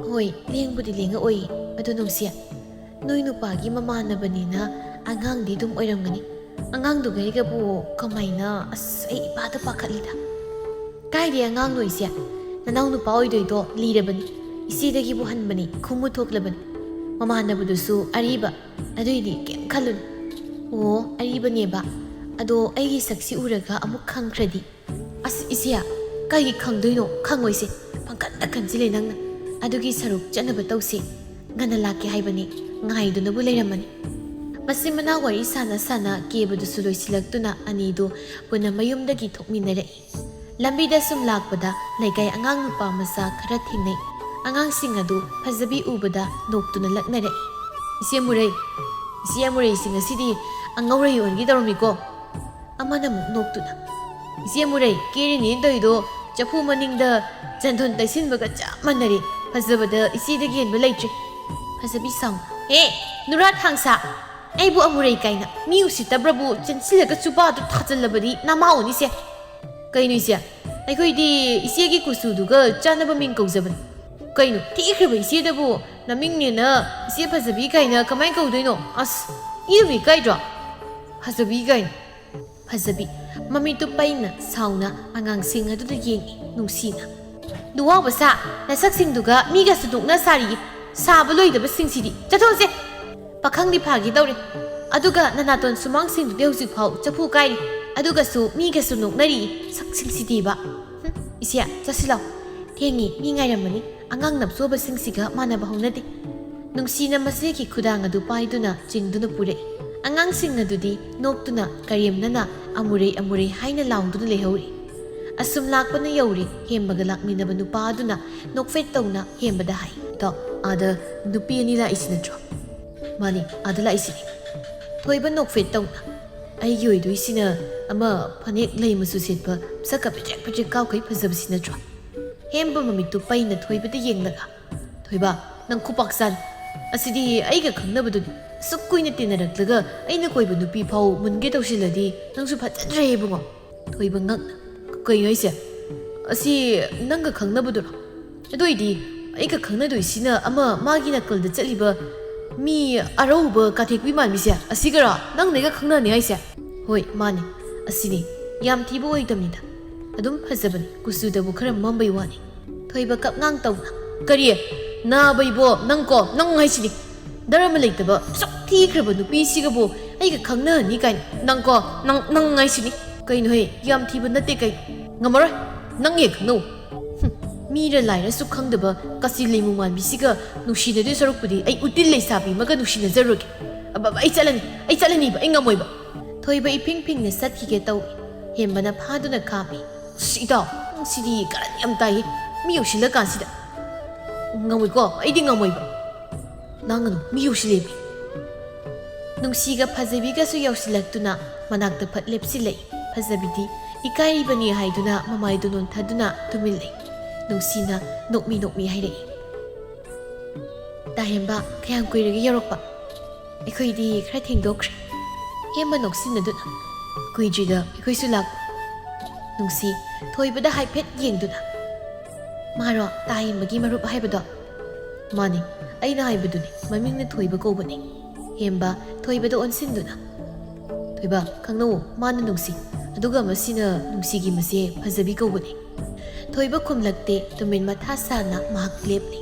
"ꯍꯣꯏ, ꯂꯦꯡꯕꯨꯗꯤ ꯂꯦꯡꯉꯛꯑꯣꯏ꯫ ꯑꯗꯣ ꯅꯨꯡꯁꯤ, ꯅꯣꯏ ꯅꯨꯄꯥꯒꯤ ꯃꯃꯥꯟꯅꯕꯅꯤꯅ ꯑꯉꯥꯡꯗꯤ ꯑꯗꯨꯝ ꯑꯣꯏꯔꯝꯒꯅꯤ꯫ ꯑꯉꯥꯡꯗꯨꯒꯩꯒꯕꯨ ꯀꯃꯥꯏꯅ? ꯑꯁ, ꯑꯩ ꯏꯄꯥꯗ ꯄꯥꯈꯠꯂꯤꯗ꯫" "ꯀꯥꯏꯗꯩ ꯑꯉꯥꯡꯅꯣ ꯏꯆꯦ? ꯅꯅꯥꯎ ꯅꯨꯄꯥ ꯑꯣꯏꯗꯣꯏꯗꯣ ꯂꯤꯔꯕꯅꯤ, ꯏꯆꯦꯗꯒꯤꯕꯨ ꯍꯟꯕꯅꯤ, ꯈꯨꯃꯨ ꯊꯣꯛꯂꯕꯅꯤ꯫ ꯃꯃꯥꯟꯅꯕꯗꯨꯁꯨ ꯑꯔꯤꯕ, ꯑꯗꯨꯏꯗꯤ ꯀꯩꯝ ꯈꯜꯂꯨꯅꯨ꯫" "ꯑꯣ, ꯑꯔꯤꯕꯅꯦꯕ꯫ ꯑꯗꯣ ꯑꯩꯒꯤ ꯁꯛꯁꯤ ꯎꯔꯒ ꯑꯃꯨꯛ ꯈꯪꯈ꯭ꯔꯗꯤ?" "ꯑꯁ ꯏꯆꯦ, ꯀꯩꯒꯤ ꯈꯪꯗꯣꯏꯅꯣ? ꯈꯪꯉꯣꯏꯁꯦ, ꯄꯪꯈꯟꯗ ꯈꯟꯖꯤꯜꯂꯦ ꯅꯪꯅ꯫ ꯑꯗꯨꯒꯤ ꯁꯔꯨꯛ ꯆꯠꯅꯕ ꯇꯧꯁꯤ꯫ ꯉꯟꯅ ꯂꯥꯛꯀꯦ ꯍꯥꯏꯕꯅꯤ, ꯉꯥꯏꯗꯨꯅꯕꯨ ꯂꯩꯔꯝꯃꯅꯤ꯫" ꯃꯆꯤꯟ ꯃꯅꯥꯎ ꯋꯥꯔꯤ ꯁꯥꯟꯅ ꯁꯥꯟꯅ ꯀꯦꯕꯗꯨꯁꯨ ꯂꯣꯏꯁꯤꯜꯂꯛꯇꯨꯅ ꯑꯅꯤꯗꯨ ꯄꯨꯟꯅ ꯃꯌꯨꯝꯗꯒꯤ ꯊꯣꯛꯃꯤꯟꯅꯔꯛꯏ꯫ ꯂꯝꯕꯤꯗ ꯁꯨꯝ ꯂꯥꯛꯄꯗ ꯂꯩꯀꯥꯏ ꯑꯉꯥꯡ ꯅꯨꯄꯥ ꯃꯆꯥ ꯈꯔ ꯊꯦꯡꯅꯩ꯫ ꯑꯉꯥꯡꯁꯤꯡ ꯑꯗꯨ ꯐꯖꯕꯤ ꯎꯕꯗ ꯅꯣꯛꯇꯨꯅ ꯂꯛꯅꯔꯛꯏ꯫ "ꯏꯆꯦ ꯃꯨꯔꯩ, ꯏꯆꯦ ꯃꯨꯔꯩꯁꯤ ꯉꯁꯤꯗꯤ ꯑꯉꯧꯔꯩ ꯑꯣꯟꯒꯦ ꯇꯧꯔꯝꯃꯤꯀꯣ꯫" ꯑꯃꯅ ꯑꯃꯨꯛ ꯅꯣꯛꯇꯨꯅ, "ꯏꯆꯦ ꯃꯨꯔꯩ, ꯀꯦꯔꯤꯅꯦꯅ ꯇꯧꯔꯤꯗꯣ ꯆꯐꯨ ꯃꯅꯤꯡꯗ ꯆꯟꯗꯣꯟ ꯇꯩꯁꯤꯟꯕꯒ ꯆꯞ ꯃꯥꯟꯅꯔꯦ꯫ ꯐꯖꯕꯗ ꯏꯆꯦꯗꯒꯤ ꯍꯦꯟꯕ ꯂꯩꯇ꯭ꯔꯦ꯫" ꯐꯖꯕꯤ ꯁꯥꯎꯅ, "ꯍꯦ, ꯅꯨꯔꯥ ꯊꯥꯡꯁꯥ, ꯑꯩꯕꯨ ꯑꯃꯨꯔꯩ ꯀꯥꯏꯅ ꯃꯤ ꯎꯁꯤꯠꯇꯕ꯭ꯔꯕꯨ ꯆꯦꯟꯁꯤꯜꯂꯒ ꯆꯨꯕꯥꯗꯨ ꯊꯥꯖꯤꯜꯂꯕꯗꯤ ꯅꯃꯥ ꯑꯣꯟꯅꯤꯁꯦ꯫" "ꯀꯩꯅꯣ ꯏꯆꯦ? ꯑꯩꯈꯣꯏꯗꯤ ꯏꯆꯦꯒꯤ ꯀꯨꯆꯨꯗꯨꯒ ꯆꯥꯟꯅꯕ ꯃꯤꯡ ꯀꯧꯖꯕꯅꯤ꯫" "ꯀꯩꯅꯣ, ꯊꯤꯈ꯭ꯔꯕ ꯏꯆꯦꯗꯕꯨ ꯅꯃꯤꯡꯅꯦꯅ ꯏꯆꯦ ꯐꯖꯕꯤ ꯀꯥꯏꯅ ꯀꯃꯥꯏꯅ ꯀꯧꯗꯣꯏꯅꯣ? ꯑꯁ, ꯏꯕꯨ ꯏꯀꯥꯏꯗ꯭ꯔꯣ? ꯐꯖꯕꯤ ꯀꯥꯏꯅ꯫" ꯐꯖꯕꯤ, ꯃꯃꯤꯠꯇꯨ ꯄꯩꯅ ꯁꯥꯎꯅ ꯑꯉꯥꯡꯁꯤꯡ ꯑꯗꯨꯗ ꯌꯦꯡꯏ ꯅꯨꯡꯁꯤꯅ꯫ "ꯗꯨꯋꯥꯎꯕ ꯁꯥ, ꯅꯁꯛꯁꯤꯡꯗꯨꯒ ꯃꯤꯒꯁꯨ ꯅꯣꯛꯅ ꯁꯥꯔꯤꯌꯦ꯫ ꯁꯥꯕ ꯂꯣꯏꯗꯕꯁꯤꯡꯁꯤꯗꯤ꯫ ꯆꯠꯊꯣꯛꯑꯁꯦ!" ꯄꯥꯈꯪꯗꯤ ꯐꯥꯒꯦ ꯇꯧꯔꯦ, ꯑꯗꯨꯒ ꯅꯅꯥꯇꯣꯟ ꯁꯨꯃꯥꯡꯁꯤꯡꯗꯨꯗꯤ ꯍꯧꯖꯤꯛꯐꯥꯎ ꯆꯐꯨ ꯀꯥꯏꯔꯤ, ꯑꯗꯨꯒꯁꯨ ꯃꯤꯒꯁꯨ ꯅꯣꯛꯅꯔꯤ꯫ ꯁꯛꯁꯤꯡꯁꯤꯗꯤꯕ꯫ ꯍꯨꯝ, ꯏꯆꯦ, ꯆꯠꯁꯤꯜꯂꯣ꯫ ꯊꯦꯡꯉꯤ, ꯃꯤ ꯉꯥꯏꯔꯝꯃꯅꯤ꯫ ꯑꯉꯥꯡ ꯅꯞꯆꯣꯕꯁꯤꯡꯁꯤꯒ ꯃꯥꯟꯅꯕ ꯍꯧꯅꯗꯦ꯫ ꯅꯨꯡꯁꯤꯅ ꯃꯆꯦꯒꯤ ꯈꯨꯗꯥꯡ ꯑꯗꯨ ꯄꯥꯏꯗꯨꯅ ꯆꯤꯡꯗꯨꯅ ꯄꯨꯔꯛꯏ꯫ ꯑꯉꯥꯡꯁꯤꯡ ꯑꯗꯨꯗꯤ ꯅꯣꯛꯇꯨꯅ ꯀꯔꯦꯝꯅꯅ "ꯑꯃꯨꯔꯩ, ꯑꯃꯨꯔꯩ" ꯍꯥꯏꯅ ꯂꯥꯎꯗꯨꯅ ꯂꯩꯍꯧꯔꯤ꯫ ꯑꯁꯨꯝ ꯂꯥꯛꯄꯅ ꯌꯧꯔꯦ꯫ ꯍꯦꯝꯕꯒ ꯂꯥꯛꯃꯤꯟꯅꯕ ꯅꯨꯄꯥ ꯑꯗꯨꯅ ꯅꯣꯛꯐꯦꯠ ꯇꯧꯅ ꯍꯦꯝꯕꯗ ꯍꯥꯏ, "ꯏꯇꯥꯎ, ꯑꯥꯗ ꯅꯨꯄꯤ ꯑꯅꯤ ꯂꯥꯛꯏꯁꯤ ꯅꯠꯇ꯭ꯔꯣ?" "ꯃꯥꯅꯤ, ꯑꯥꯗ ꯂꯥꯛꯏꯁꯤꯅꯤ꯫" ꯊꯣꯏꯕ ꯅꯣꯛꯐꯦꯠ ꯇꯧꯅ, "ꯑꯩꯒꯤ ꯑꯣꯏꯗꯣꯏꯁꯤꯅ ꯑꯃ ꯐꯅꯦꯛ ꯂꯩ ꯃꯆꯨ ꯁꯦꯠꯄ, ꯁꯛꯀ ꯄꯤꯗ꯭ꯔꯦꯛ ꯄꯤꯗ꯭ꯔꯦꯛ ꯀꯥꯎꯈꯩ ꯐꯖꯕꯁꯤ ꯅꯠꯇ꯭ꯔꯣ?" ꯍꯦꯝꯕ ꯃꯃꯤꯠꯇꯨ ꯄꯩꯅ ꯊꯣꯏꯕꯗ ꯌꯦꯡꯂꯒ, "ꯊꯣꯏꯕ, ꯅꯪ ꯈꯨꯄꯥꯛ ꯆꯥꯅꯤ꯫ ꯑꯁꯤꯗꯤ ꯑꯩꯒ ꯈꯪꯅꯕꯗꯨꯅꯤ꯫ ꯑꯁꯨꯛ ꯀꯨꯏꯅ ꯇꯤꯟꯅꯔꯛꯂꯒ ꯑꯩꯅ ꯀꯣꯏꯕ ꯅꯨꯄꯤ ꯐꯥꯎ ꯃꯨꯟꯒꯦ ꯇꯧꯁꯤꯜꯂꯗꯤ ꯅꯪꯁꯨ ꯐꯖꯗ꯭ꯔꯦ ꯏꯕꯨꯡꯉꯣ꯫" ꯊꯣꯏꯕ ꯉꯛꯅ, "ꯀꯩꯅꯣ ꯍꯥꯏꯁꯦ? ꯑꯁꯤ ꯅꯪꯒ ꯈꯪꯅꯕꯗꯨꯔꯣ? ꯑꯗꯨ ꯑꯣꯏꯗꯤ ꯑꯩꯒ ꯈꯪꯅꯗꯣꯏꯁꯤꯅ ꯑꯃ ꯃꯥꯒꯤ ꯅꯥꯀꯜꯗ ꯆꯠꯂꯤꯕ ꯃꯤ ꯑꯔꯧꯕ ꯀꯥꯊꯦꯛꯄꯤ ꯃꯥꯟꯕꯤꯁꯦ ꯑꯁꯤꯒꯔꯣ ꯅꯪꯅ ꯑꯩꯒ ꯈꯪꯅꯅꯤ ꯍꯥꯏꯁꯦ?" "ꯍꯣꯏ, ꯃꯥꯅꯤ꯫ ꯑꯁꯤꯅꯤ꯫ ꯌꯥꯝ ꯊꯤꯕ ꯑꯣꯏꯗꯕꯅꯤꯗ꯫ ꯑꯗꯨꯝ ꯐꯖꯕꯅꯤ꯫ ꯀꯨꯆꯨꯗꯕꯨ ꯈꯔ ꯃꯝꯕꯩ ꯋꯥꯅꯤ꯫" ꯊꯣꯏꯕ ꯀꯞꯉꯥꯡ ꯇꯧꯅ, "ꯀꯔꯤ? ꯅꯥꯕ ꯏꯕꯣ, ꯅꯪꯀꯣ, ꯅꯪ ꯍꯥꯏꯁꯤꯅꯤ꯫ ꯗꯔꯃ ꯂꯩꯇꯕ, ꯁꯛ ꯊꯤꯈ꯭ꯔꯕ ꯅꯨꯄꯤꯁꯤꯒꯕꯨ ꯑꯩꯒ ꯈꯪꯅꯍꯟꯅꯤ ꯀꯥꯏꯅ꯫ ꯅꯪꯀꯣ, ꯅꯪ, ꯅꯪ ꯍꯥꯏꯁꯤꯅꯤ꯫ ꯀꯩꯅꯣꯍꯦ, ꯌꯥꯝ ꯊꯤꯕ ꯅꯠꯇꯦ ꯀꯩꯅꯣ꯫ ꯉꯝꯃꯔꯣꯏ꯫ ꯅꯪ ꯍꯦꯛ ꯈꯪꯅꯧ꯫ ꯍꯨꯝ, ꯃꯤꯔ ꯂꯥꯏꯔꯁꯨ ꯈꯪꯗꯕ ꯀꯥꯆꯤ ꯂꯩꯃꯨ ꯃꯥꯟꯕꯤꯁꯤꯒ ꯅꯨꯡꯁꯤꯅꯗꯣꯏ ꯁꯔꯨꯛꯄꯨꯗꯤ ꯑꯩ ꯎꯇꯤꯜ ꯂꯩꯁꯥꯕꯤ ꯑꯃꯒ ꯅꯨꯡꯁꯤꯅꯖꯔꯨꯒꯦ꯫ ꯑꯕ, ꯑꯕ, ꯑꯩ ꯆꯠꯂꯅꯤ, ꯑꯩ ꯆꯠꯂꯅꯤꯕ, ꯑꯩ ꯉꯝꯃꯣꯏꯕ꯫" ꯊꯣꯏꯕ ꯏꯐꯤꯡ ꯐꯤꯡꯅ ꯆꯠꯈꯤꯒꯦ ꯇꯧꯏ꯫ ꯍꯦꯝꯕꯅ ꯐꯥꯗꯨꯅ ꯈꯥꯝꯃꯤ꯫ "ꯑꯁ, ꯏꯇꯥꯎ, ꯅꯪ ꯁꯤꯗꯤ ꯀꯔꯟ ꯌꯥꯝ ꯇꯥꯏꯍꯦ꯫ ꯃꯤ ꯌꯧꯁꯤꯜꯂꯀꯥꯟꯁꯤꯗ꯫" "ꯉꯝꯃꯣꯏꯀꯣ, ꯑꯩꯗꯤ ꯉꯝꯃꯣꯏꯕ꯫" "ꯂꯥꯡꯒꯅꯨ, ꯃꯤ ꯌꯧꯁꯤꯜꯂꯦꯃꯤ꯫" ꯅꯨꯡꯁꯤꯒ ꯐꯖꯕꯤꯒꯁꯨ ꯌꯧꯁꯤꯜꯂꯛꯇꯨꯅ ꯃꯅꯥꯛꯇ ꯐꯠ ꯂꯦꯞꯁꯤꯜꯂꯛꯏ꯫ ꯐꯖꯕꯤꯗꯤ ꯏꯀꯥꯏꯔꯤꯕꯅꯤ ꯍꯥꯏꯗꯨꯅ ꯃꯃꯥꯏꯗꯨ ꯅꯣꯟꯊꯗꯨꯅ ꯇꯨꯃꯤꯟ ꯂꯩ꯫ ꯅꯨꯡꯁꯤꯅ ꯅꯣꯛꯃꯤ ꯅꯣꯛꯃꯤ ꯍꯥꯏꯔꯛꯏ, "ꯇꯥꯍꯦꯝꯕ, ꯀꯌꯥꯝ ꯀꯨꯏꯔꯒꯦ ꯌꯧꯔꯛꯄ?" "ꯑꯩꯈꯣꯏꯗꯤ ꯈꯔ ꯊꯦꯡꯗꯣꯛꯈ꯭ꯔꯦ꯫" ꯍꯦꯝꯕ ꯅꯣꯛꯁꯤꯟꯅꯗꯨꯅ, "ꯀꯨꯏꯗ꯭ꯔꯤꯗ ꯑꯩꯈꯣꯏꯁꯨ ꯂꯥꯛꯄ꯫" ꯅꯨꯡꯁꯤ ꯊꯣꯏꯕꯗ ꯍꯥꯏꯐꯦꯠ ꯌꯦꯡꯗꯨꯅ, "ꯃꯥꯔꯣ, ꯇꯥ ꯍꯦꯝꯕꯒꯤ ꯃꯔꯨꯞ ꯍꯥꯏꯕꯗꯣ?" "ꯃꯥꯅꯤ, ꯑꯩꯅ ꯍꯥꯏꯕꯗꯨꯅꯤ, ꯃꯃꯤꯡꯅ ꯊꯣꯏꯕ ꯀꯧꯕꯅꯤ꯫" ꯍꯦꯝꯕ ꯊꯣꯏꯕꯗ ꯑꯣꯟꯁꯤꯟꯗꯨꯅ, "ꯊꯣꯏꯕ, ꯈꯪꯅꯧ, ꯃꯥꯅ ꯅꯨꯡꯁꯤ, ꯑꯗꯨꯒ ꯃꯁꯤꯅ ꯅꯨꯡꯁꯤꯒꯤ ꯃꯆꯦ ꯐꯖꯕꯤ ꯀꯧꯕꯅꯤ꯫" ꯊꯣꯏꯕ ꯈꯨꯝꯂꯛꯇꯦ꯫ ꯇꯨꯃꯤꯟ ꯃꯊꯥ ꯁꯥꯅ ꯃꯍꯥꯛ ꯂꯦꯞꯂꯤ꯫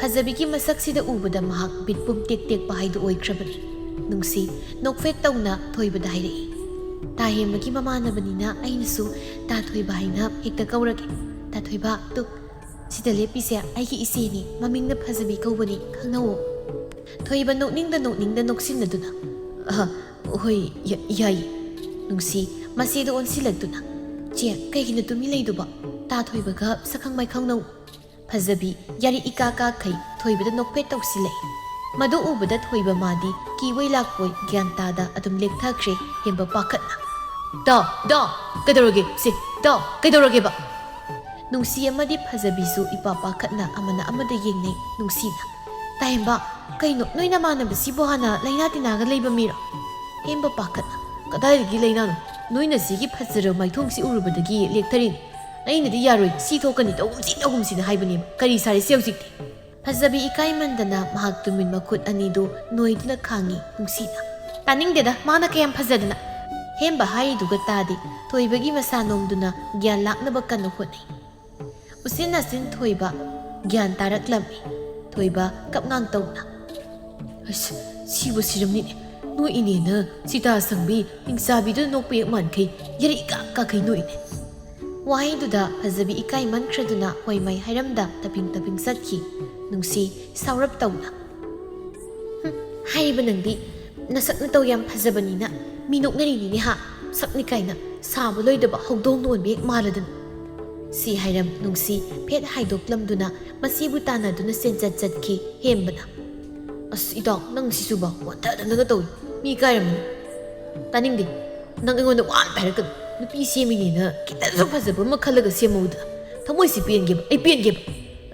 ꯐꯖꯕꯤꯒꯤ ꯃꯁꯛꯁꯤꯗ ꯎꯕꯗ ꯃꯍꯥꯛ ꯕꯤꯠ ꯄꯨꯝ ꯇꯦꯛ ꯇꯦꯛꯄ ꯍꯥꯏꯗꯨ ꯑꯣꯏꯈ꯭ꯔꯕꯅꯤ꯫ ꯅꯨꯡꯁꯤ ꯅꯣꯛꯐꯦꯠ ꯇꯧꯅ ꯊꯣꯏꯕꯗ ꯍꯥꯏꯔꯛꯏ, "ꯇꯥ ꯍꯦꯝꯕꯒꯤ ꯃꯃꯥꯟꯅꯕꯅꯤꯅ ꯑꯩꯅꯁꯨ ꯇꯥ ꯊꯣꯏꯕ ꯍꯥꯏꯅ ꯍꯦꯛꯇ ꯀꯧꯔꯒꯦ꯫ ꯇꯥ ꯊꯣꯏꯕ, ꯇꯨ, ꯁꯤꯗ ꯂꯦꯞꯄꯤꯁꯦ ꯑꯩꯒꯤ ꯏꯆꯦꯅꯤ, ꯃꯃꯤꯡꯅ ꯐꯖꯕꯤ ꯀꯧꯕꯅꯤ, ꯈꯪꯅꯧꯑꯣ꯫" ꯊꯣꯏꯕ ꯅꯣꯛꯅꯤꯡꯗ ꯅꯣꯛꯅꯤꯡꯗ ꯅꯣꯛꯁꯤꯟꯅꯗꯨꯅ, "ꯑꯍ, ꯍꯣꯏ, ꯌꯥ-, ꯌꯥꯏꯌꯦ꯫" ꯅꯨꯡꯁꯤ ꯃꯆꯦꯗ ꯑꯣꯟꯁꯤꯜꯂꯛꯇꯨꯅ, "ꯆꯦ, ꯀꯩꯒꯤꯅꯣ ꯇꯨꯃꯤꯟ ꯂꯩꯗꯨꯕꯣ? ꯇꯥ ꯊꯣꯏꯕꯒ ꯁꯛꯈꯪ ꯃꯥꯏꯈꯪꯅꯧ꯫" ꯐꯖꯕꯤ ꯌꯥꯔꯤ ꯏꯀꯥ ꯀꯥꯈꯩ ꯊꯣꯏꯕꯗ ꯅꯣꯛꯐꯦꯠ ꯇꯧꯁꯤꯜꯂꯛꯏ꯫ ꯃꯗꯨ ꯎꯕꯗ ꯊꯣꯏꯕ ꯃꯥꯗꯤ ꯀꯤꯕꯣꯏ ꯂꯥꯛꯄꯣꯏ ꯒ꯭ꯌꯥꯟ ꯇꯥꯗ ꯑꯗꯨꯝ ꯂꯦꯛꯊꯈ꯭ꯔꯦ꯫ ꯍꯦꯝꯕ ꯄꯥꯈꯠꯅ, "ꯗꯥ, ꯗꯥ, ꯀꯩꯗꯧꯔꯒꯦ? ꯁꯦ, ꯗꯥ, ꯀꯩꯗꯧꯔꯒꯦꯕ?" ꯅꯨꯡꯁꯤ ꯑꯃꯗꯤ ꯐꯖꯕꯤꯁꯨ ꯏꯄꯥ ꯄꯥꯈꯠꯅ ꯑꯃꯅ ꯑꯃꯗ ꯌꯦꯡꯅꯩ꯫ ꯅꯨꯡꯁꯤꯅ, "ꯇꯥ ꯍꯦꯝꯕ, ꯀꯩꯅꯣ, ꯅꯣꯏ ꯅꯃꯥꯟꯅꯕꯁꯤꯕꯨ ꯍꯥꯟꯅ ꯂꯩꯅꯥ ꯇꯤꯟꯅꯥꯒ ꯂꯩꯕ ꯃꯤꯔꯣ?" ꯍꯦꯝꯕ ꯄꯥꯈꯠꯅ, "ꯀꯗꯥꯏꯗꯒꯤ ꯂꯩꯅꯥꯅꯣ? ꯅꯣꯏ ꯅꯆꯦꯒꯤ ꯐꯖꯔꯕ ꯃꯥꯏꯊꯣꯡꯁꯤ ꯎꯔꯨꯕꯗꯒꯤ ꯂꯦꯛꯊꯔꯤꯅꯤ꯫ ꯑꯩꯅꯗꯤ ꯌꯥꯔꯣꯏ, ꯁꯤ ꯊꯣꯛꯀꯅꯤ, ꯇꯧꯒꯨꯝꯁꯤ, ꯇꯧꯒꯨꯝꯁꯤꯅ ꯍꯥꯏꯕꯅꯦꯕ꯫ ꯀꯔꯤ ꯁꯥꯔꯤꯁꯤ ꯍꯧꯖꯤꯛꯇꯤ?" ꯐꯖꯕꯤ ꯏꯀꯥꯏꯃꯟꯗꯅ ꯃꯍꯥꯛ ꯇꯨꯃꯤꯟ ꯃꯈꯨꯠ ꯑꯅꯤꯗꯨ ꯅꯣꯏꯗꯨꯅ ꯈꯥꯡꯉꯤ꯫ ꯅꯨꯡꯁꯤꯅ, "ꯇꯥꯅꯤꯡꯗꯦꯗ, ꯃꯥꯅ ꯀꯌꯥꯝ ꯐꯖꯗꯅ!" ꯍꯦꯝꯕ ꯍꯥꯏꯔꯤꯗꯨꯒ ꯇꯥꯗꯦ꯫ ꯊꯣꯏꯕꯒꯤ ꯃꯁꯥ ꯅꯣꯝꯗꯨꯅ ꯒ꯭ꯌꯥꯟ ꯂꯥꯛꯅꯕ ꯀꯟꯅ ꯍꯣꯠꯅꯩ꯫ ꯎꯆꯤꯟ ꯅꯥꯆꯤꯟ ꯊꯣꯏꯕ ꯒ꯭ꯌꯥꯟ ꯇꯥꯔꯛꯂꯝꯃꯤ꯫ ꯊꯣꯏꯕ ꯀꯞꯉꯥꯡ ꯇꯧꯅ, "ꯑꯁ, ꯁꯤꯕꯨ ꯁꯤꯔꯝꯅꯤꯅꯦ꯫ ꯅꯣꯏ ꯏꯅꯦꯅ ꯁꯤꯇꯥ ꯁꯪꯕꯤ ꯍꯤꯡꯆꯥꯕꯤꯗꯨ ꯅꯣꯛꯄ ꯍꯦꯛ ꯃꯥꯟꯈꯩ ꯌꯥꯔꯤ ꯏꯀꯥ ꯀꯥꯈꯩ ꯅꯣꯛꯏꯅꯦ꯫" ꯋꯥꯍꯩꯗꯨꯗ ꯐꯖꯕꯤ ꯏꯀꯥꯏꯃꯟꯈ꯭ꯔꯗꯨꯅ ꯍꯣꯏ ꯃꯥꯏ ꯍꯥꯏꯔꯝꯗ ꯇꯄꯤꯡ ꯇꯄꯤꯡ ꯆꯠꯈꯤ꯫ ꯅꯨꯡꯁꯤ ꯁꯥꯎꯔꯞ ꯇꯧꯅ, "ꯍꯨꯝ, ꯍꯥꯏꯔꯤꯕ ꯅꯪꯗꯤ ꯅꯁꯛ ꯅꯇꯧ ꯌꯥꯝ ꯐꯖꯕꯅꯤꯅ ꯃꯤ ꯅꯣꯛꯅꯔꯤꯅꯤꯅꯦ ꯍꯥ? ꯁꯛꯅꯤ ꯀꯥꯏꯅ ꯁꯥꯕ ꯂꯣꯏꯗꯕ ꯍꯧꯗꯣꯡꯅ ꯑꯣꯟꯕ ꯍꯦꯛ ꯃꯥꯜꯂꯗꯅ꯫" ꯁꯤ ꯍꯥꯏꯔꯝ ꯅꯨꯡꯁꯤ ꯐꯦꯠ ꯍꯥꯏꯗꯣꯛꯂꯝꯗꯨꯅ ꯃꯁꯤꯕꯨ ꯇꯥꯟꯅꯗꯨꯅ ꯆꯦꯟꯆꯠ ꯆꯠꯈꯤ꯫ ꯍꯦꯝꯕꯅ, "ꯑꯁ ꯏꯇꯥꯎ, ꯅꯪ ꯁꯤꯁꯨꯕ ꯑꯣꯟꯊꯗꯅꯒ ꯇꯧꯏ꯫ ꯃꯤ ꯏꯀꯥꯏꯔꯝꯃꯅꯤ꯫ ꯇꯥꯅꯤꯡꯗꯦ꯫ ꯅꯪ ꯑꯩꯉꯣꯟꯗ ꯋꯥ ꯑꯝꯇ ꯍꯥꯏꯔꯛꯀꯅꯨ꯫ ꯅꯨꯄꯤ ꯁꯦꯝꯃꯤꯅꯦꯅ ꯈꯤꯇꯁꯨ ꯐꯖꯕ ꯑꯃ ꯈꯜꯂꯒ ꯁꯦꯝꯍꯧꯗ꯫ ꯊꯃꯣꯏꯁꯤ ꯄꯦꯟꯒꯦꯕ, ꯑꯩ ꯄꯦꯟꯒꯦꯕ꯫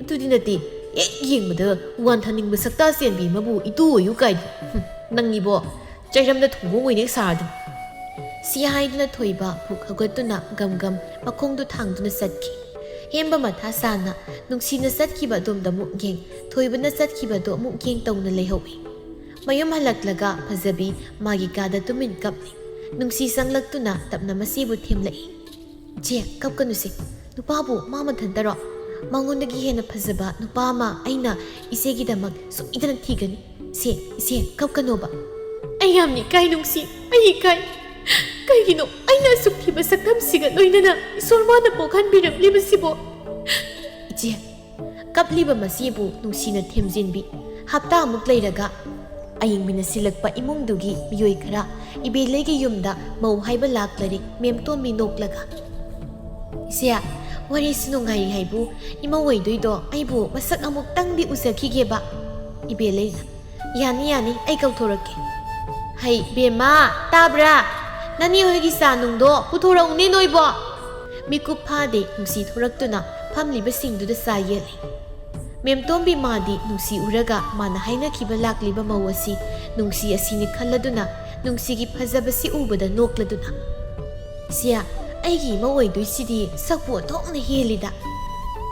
ꯑꯗꯨꯗꯤ ꯅꯠꯇꯦ, ꯍꯦꯛ ꯌꯦꯡꯕꯗ ꯋꯥꯟꯊꯅꯤꯡꯕ ꯁꯛꯇꯥ ꯆꯦꯟꯕꯤ ꯑꯃꯕꯨ ꯏꯇꯨ ꯑꯣꯏꯌꯨ ꯀꯥꯏꯗꯤ꯫ ꯍꯨꯝ, ꯅꯪ ꯏꯕꯣ, ꯆꯩꯔꯝꯗ ꯊꯣꯡꯒꯣꯡ ꯑꯣꯏꯅ ꯍꯦꯛ ꯁꯥꯔꯗꯅ꯫" ꯁꯤ ꯍꯥꯏꯗꯨꯅ ꯊꯣꯏꯕ ꯐꯨꯛ ꯍꯧꯒꯠꯇꯨꯅ ꯒꯝ ꯒꯝ ꯃꯈꯣꯡꯗꯨ ꯊꯥꯡꯗꯨꯅ ꯆꯠꯈꯤ꯫ ꯍꯦꯝꯕ ꯃꯊꯥ ꯁꯥꯅ ꯅꯨꯡꯁꯤꯅ ꯆꯠꯈꯤꯕ ꯑꯗꯣꯝꯗ ꯑꯃꯨꯛ ꯌꯦꯡ, ꯊꯣꯏꯕꯅ ꯆꯠꯈꯤꯕ ꯑꯗꯣ ꯑꯃꯨꯛ ꯌꯦꯡ ꯇꯧꯅ ꯂꯩꯍꯧꯏ꯫ ꯃꯌꯨꯝ ꯍꯜꯂꯛꯂꯒ ꯐꯖꯕꯤ ꯃꯥꯒꯤ ꯀꯥꯗ ꯇꯨꯃꯤꯟ ꯀꯞꯂꯤ꯫ ꯅꯨꯡꯁꯤ ꯆꯪꯂꯛꯇꯨꯅ ꯇꯞꯅ ꯃꯆꯦꯕꯨ ꯊꯦꯝꯂꯛꯏ꯫ "ꯏꯆꯦ, ꯀꯞꯀꯅꯨꯁꯦ꯫ ꯅꯨꯄꯥꯕꯨ ꯃꯥ ꯃꯊꯟꯇꯔꯣ? ꯃꯉꯣꯟꯗꯒꯤ ꯍꯦꯟꯅ ꯐꯖꯕ ꯅꯨꯄꯥ ꯑꯃ ꯑꯩꯅ ꯏꯆꯦꯒꯤꯗꯃꯛ ꯁꯣꯏꯗꯅ ꯊꯤꯒꯅꯤ꯫ ꯁꯦ, ꯏꯆꯦ, ꯀꯞꯀꯅꯣꯕ꯫" "ꯑꯩ ꯌꯥꯝꯅ ꯏꯀꯥꯏ ꯅꯨꯡꯁꯤ, ꯑꯩ ꯏꯀꯥꯏ꯫ ꯀꯩꯒꯤꯅꯣ ꯑꯩꯅ ꯑꯁꯨꯛ ꯊꯤꯕ ꯁꯛꯇꯝꯁꯤꯒ ꯂꯣꯏꯅꯅ ꯏꯁꯣꯔ ꯃꯥꯅ ꯄꯣꯛꯍꯟꯕꯤꯔꯛꯂꯤꯕꯁꯤꯕꯣ?" ꯏꯆꯦ, ꯀꯞꯂꯤꯕ ꯃꯆꯦꯕꯨ ꯅꯨꯡꯁꯤꯅ ꯊꯦꯝꯖꯤꯟꯕꯤ꯫ ꯍꯞꯇꯥꯃꯨꯛ ꯂꯩꯔꯒ ꯑꯌꯤꯡꯕꯤꯅ ꯁꯤꯜꯂꯛꯄ ꯏꯃꯨꯡꯗꯨꯒꯤ ꯃꯤꯑꯣꯏ ꯈꯔ ꯏꯕꯦꯂꯩꯒꯤ ꯌꯨꯝꯗ ꯃꯧ ꯍꯥꯏꯕ ꯂꯥꯛꯂꯔꯦ꯫ ꯃꯦꯝꯇꯣꯝꯕꯤ ꯅꯣꯛꯂꯒ, "ꯏꯆꯦ, ꯋꯥꯔꯤꯁꯨ ꯅꯨꯡꯉꯥꯏꯔꯤ ꯍꯥꯏꯕꯨ, ꯏꯃꯧ ꯑꯣꯏꯗꯣꯏꯗꯣ ꯑꯩꯕꯨ ꯃꯁꯛ ꯑꯃꯨꯛꯇꯪꯗꯤ ꯎꯖꯈꯤꯒꯦꯕ꯫" ꯏꯕꯦꯂꯩꯅ, "ꯌꯥꯅꯤ, ꯌꯥꯅꯤ, ꯑꯩ ꯀꯧꯊꯣꯔꯛꯀꯦ꯫" "ꯍꯩ, ꯕꯦꯝꯃ, ꯇꯥꯕ꯭ꯔꯥ? ꯅꯅꯦ ꯍꯣꯏꯒꯤ ꯆꯥ ꯅꯨꯡꯗꯣ ꯄꯨꯊꯣꯔꯛꯎꯅꯦ ꯅꯣꯏꯕꯣ꯫" ꯃꯤꯀꯨꯞ ꯐꯥꯗꯦ ꯅꯨꯡꯁꯤ ꯊꯣꯔꯛꯇꯨꯅ ꯐꯝꯂꯤꯕꯁꯤꯡꯗꯨꯗ ꯆꯥ ꯌꯦꯜꯂꯤ꯫ ꯃꯦꯝꯇꯣꯝꯕꯤ ꯃꯥꯗꯤ ꯅꯨꯡꯁꯤ ꯎꯔꯒ ꯃꯥꯅ ꯍꯥꯏꯅꯈꯤꯕ ꯂꯥꯛꯂꯤꯕ ꯃꯧ ꯑꯁꯤ ꯅꯨꯡꯁꯤ ꯑꯁꯤꯅꯤ ꯈꯜꯂꯗꯨꯅ ꯅꯨꯡꯁꯤꯒꯤ ꯐꯖꯕꯁꯤ ꯎꯕꯗ ꯅꯣꯛꯂꯗꯨꯅ, "ꯁꯤꯌꯥ, ꯑꯩꯒꯤ ꯏꯃꯧ ꯑꯣꯏꯗꯣꯏꯁꯤꯗꯤ ꯁꯛꯄꯨ ꯑꯣꯟꯊꯣꯛꯅ ꯍꯦꯜꯂꯤꯗ꯫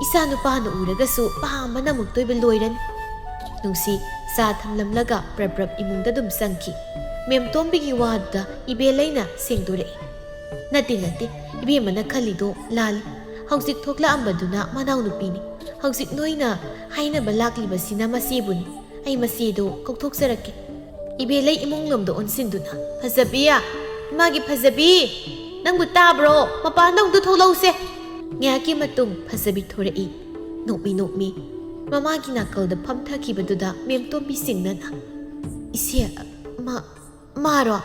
ꯏꯆꯥ ꯅꯨꯄꯥꯅ ꯎꯔꯒꯁꯨ ꯄꯥꯝꯕꯅ ꯑꯃꯨꯛꯇꯣꯏꯕ ꯂꯣꯏꯔꯅꯤ꯫" ꯅꯨꯡꯁꯤ ꯆꯥ ꯊꯝꯂꯝꯂꯒ ꯄ꯭ꯔꯞ ꯄ꯭ꯔꯞ ꯏꯃꯨꯡꯗ ꯑꯗꯨꯝ ꯆꯪꯈꯤ꯫ ꯃꯦꯝꯇꯣꯝꯕꯤꯒꯤ ꯋꯥꯗꯨꯗ ꯏꯕꯦꯂꯩꯅ ꯁꯦꯡꯗꯣꯔꯛꯏ꯫ "ꯅꯠꯇꯦ, ꯅꯠꯇꯦ, ꯏꯕꯦꯝꯃꯅ ꯈꯜꯂꯤꯗꯣ ꯂꯥꯜꯂꯤ꯫ ꯍꯧꯖꯤꯛ ꯊꯣꯛꯂꯛꯑꯝꯕꯗꯨꯅ ꯃꯅꯥꯎꯅꯨꯄꯤꯅꯤ꯫ ꯍꯧꯖꯤꯛ ꯅꯣꯏꯅ ꯍꯥꯏꯅꯕ ꯂꯥꯛꯂꯤꯕꯁꯤꯅ ꯃꯆꯦꯕꯨꯅꯤ꯫ ꯑꯩ ꯃꯆꯦꯗꯣ ꯀꯧꯊꯣꯛꯆꯔꯛꯀꯦ꯫" ꯏꯕꯦꯂꯩ ꯏꯃꯨꯡꯂꯣꯝꯗ ꯑꯣꯟꯁꯤꯟꯗꯨꯅ, "ꯐꯖꯕꯤ, ꯏꯃꯥꯒꯤ ꯐꯖꯕꯤ, ꯅꯪꯕꯨ ꯇꯥꯕ꯭ꯔꯣ? ꯃꯄꯥꯟꯗ ꯑꯃꯨꯛꯇ ꯊꯣꯛꯂꯛꯎꯁꯦ꯫" ꯉꯥꯏꯍꯥꯛꯀꯤ ꯃꯇꯨꯡ ꯐꯖꯕꯤ ꯊꯣꯔꯛꯏ꯫ ꯅꯣꯛꯃꯤ ꯅꯣꯛꯃꯤ ꯃꯃꯥꯒꯤ ꯅꯥꯀꯜꯗ ꯐꯝꯊꯈꯤꯕꯗꯨꯗ ꯃꯦꯝꯇꯣꯝꯕꯤ ꯁꯤꯡꯅꯅ, "ꯏꯆꯦ, ꯃꯥ, ꯃꯥꯔꯣ?"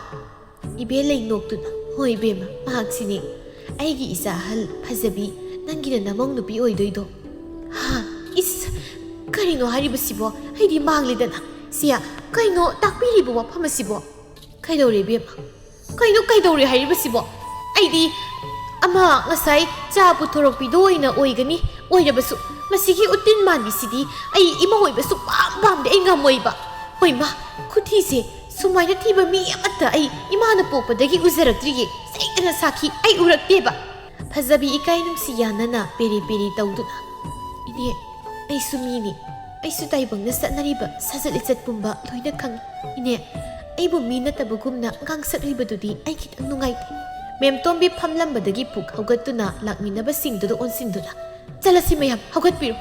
ꯏꯕꯦꯂꯩ ꯅꯣꯛꯇꯨꯅ, "ꯍꯣꯏ ꯏꯕꯦꯝꯃ, ꯃꯍꯥꯛꯁꯤꯅꯦ꯫ ꯑꯩꯒꯤ ꯏꯆꯥ ꯑꯍꯜ ꯐꯖꯕꯤ, ꯅꯪꯒꯤꯅ ꯅꯃꯧ ꯅꯨꯄꯤ ꯑꯣꯏꯗꯣꯏꯗꯣ꯫" "ꯍꯥ? ꯏꯁ, ꯀꯔꯤꯅꯣ ꯍꯥꯏꯔꯤꯕꯁꯤꯕꯣ? ꯑꯩꯗꯤ ꯃꯥꯡꯂꯦꯗꯅ꯫ ꯁꯤꯌꯥ, ꯀꯩꯅꯣ ꯇꯥꯛꯄꯤꯔꯤꯕ ꯋꯥꯐꯝ ꯑꯁꯤꯕꯣ? ꯀꯩꯗꯧꯔꯦ ꯏꯕꯦꯝꯃ? ꯀꯩꯅꯣ ꯀꯩꯗꯧꯔꯦ ꯍꯥꯏꯔꯤꯕꯁꯤꯕꯣ? ꯑꯩꯗꯤ ꯑꯃ ꯉꯁꯥꯏ ꯆꯥ ꯄꯨꯊꯣꯔꯛꯄꯤꯗꯣ ꯑꯣꯏꯅ ꯑꯣꯏꯒꯅꯤ꯫ ꯑꯣꯏꯔꯕꯁꯨ ꯃꯁꯤꯒꯤ ꯎꯇꯤꯟ ꯃꯥꯟꯕꯤꯁꯤꯗꯤ ꯑꯩ ꯏꯃꯧ ꯑꯣꯏꯕ ꯁꯨꯛꯄꯥꯝ ꯄꯥꯝꯗꯦ, ꯑꯩ ꯉꯝꯃꯣꯏꯕ꯫" ꯍꯣꯏ ꯃꯥ, ꯈꯨꯊꯤꯁꯦ ꯁꯨꯃꯥꯏꯅ ꯊꯤꯕ ꯃꯤ ꯑꯃꯠꯇ ꯑꯩ ꯏꯃꯥꯅ ꯄꯣꯛꯄꯗꯒꯤ ꯎꯖꯔꯛꯇ꯭ꯔꯤꯌꯦ꯫ ꯆꯩꯗꯅ ꯁꯥꯈꯤ, ꯑꯩ ꯎꯔꯛꯇꯦꯕ꯫ ꯐꯖꯕꯤ ꯏꯀꯥꯏ ꯅꯨꯡꯁꯤ ꯌꯥꯅꯅ ꯄꯦꯔꯤ ꯄꯦꯔꯤ ꯇꯧꯗꯨꯅ, "ꯏꯅꯦ, ꯑꯩꯁꯨ ꯃꯤꯅꯤ꯫ ꯑꯩꯁꯨ ꯇꯥꯏꯕꯪꯅ ꯆꯠꯅꯔꯤꯕ ꯁꯥꯖꯠ ꯂꯤꯆꯠ ꯄꯨꯝꯕ ꯂꯣꯏꯅ ꯈꯪꯏ꯫ ꯏꯅꯦ, ꯑꯩꯕꯨ ꯃꯤ ꯅꯠꯇꯕꯒꯨꯝꯅ ꯉꯥꯡꯁꯛꯂꯤꯕꯗꯨꯗꯤ ꯑꯩ ꯈꯤꯇꯪ ꯅꯨꯡꯉꯥꯏꯇꯦ꯫" ꯃꯦꯝꯇꯣꯝꯕꯤ ꯐꯝꯂꯝꯕꯗꯒꯤ ꯄꯨꯛ ꯍꯧꯒꯠꯇꯨꯅ ꯂꯥꯛꯃꯤꯟꯅꯕꯁꯤꯡꯗꯨꯗ ꯑꯣꯟꯁꯤꯟꯗꯨꯅ, "ꯆꯠꯂꯁꯤ ꯃꯌꯥꯝ, ꯍꯧꯒꯠꯄꯤꯔꯣ꯫"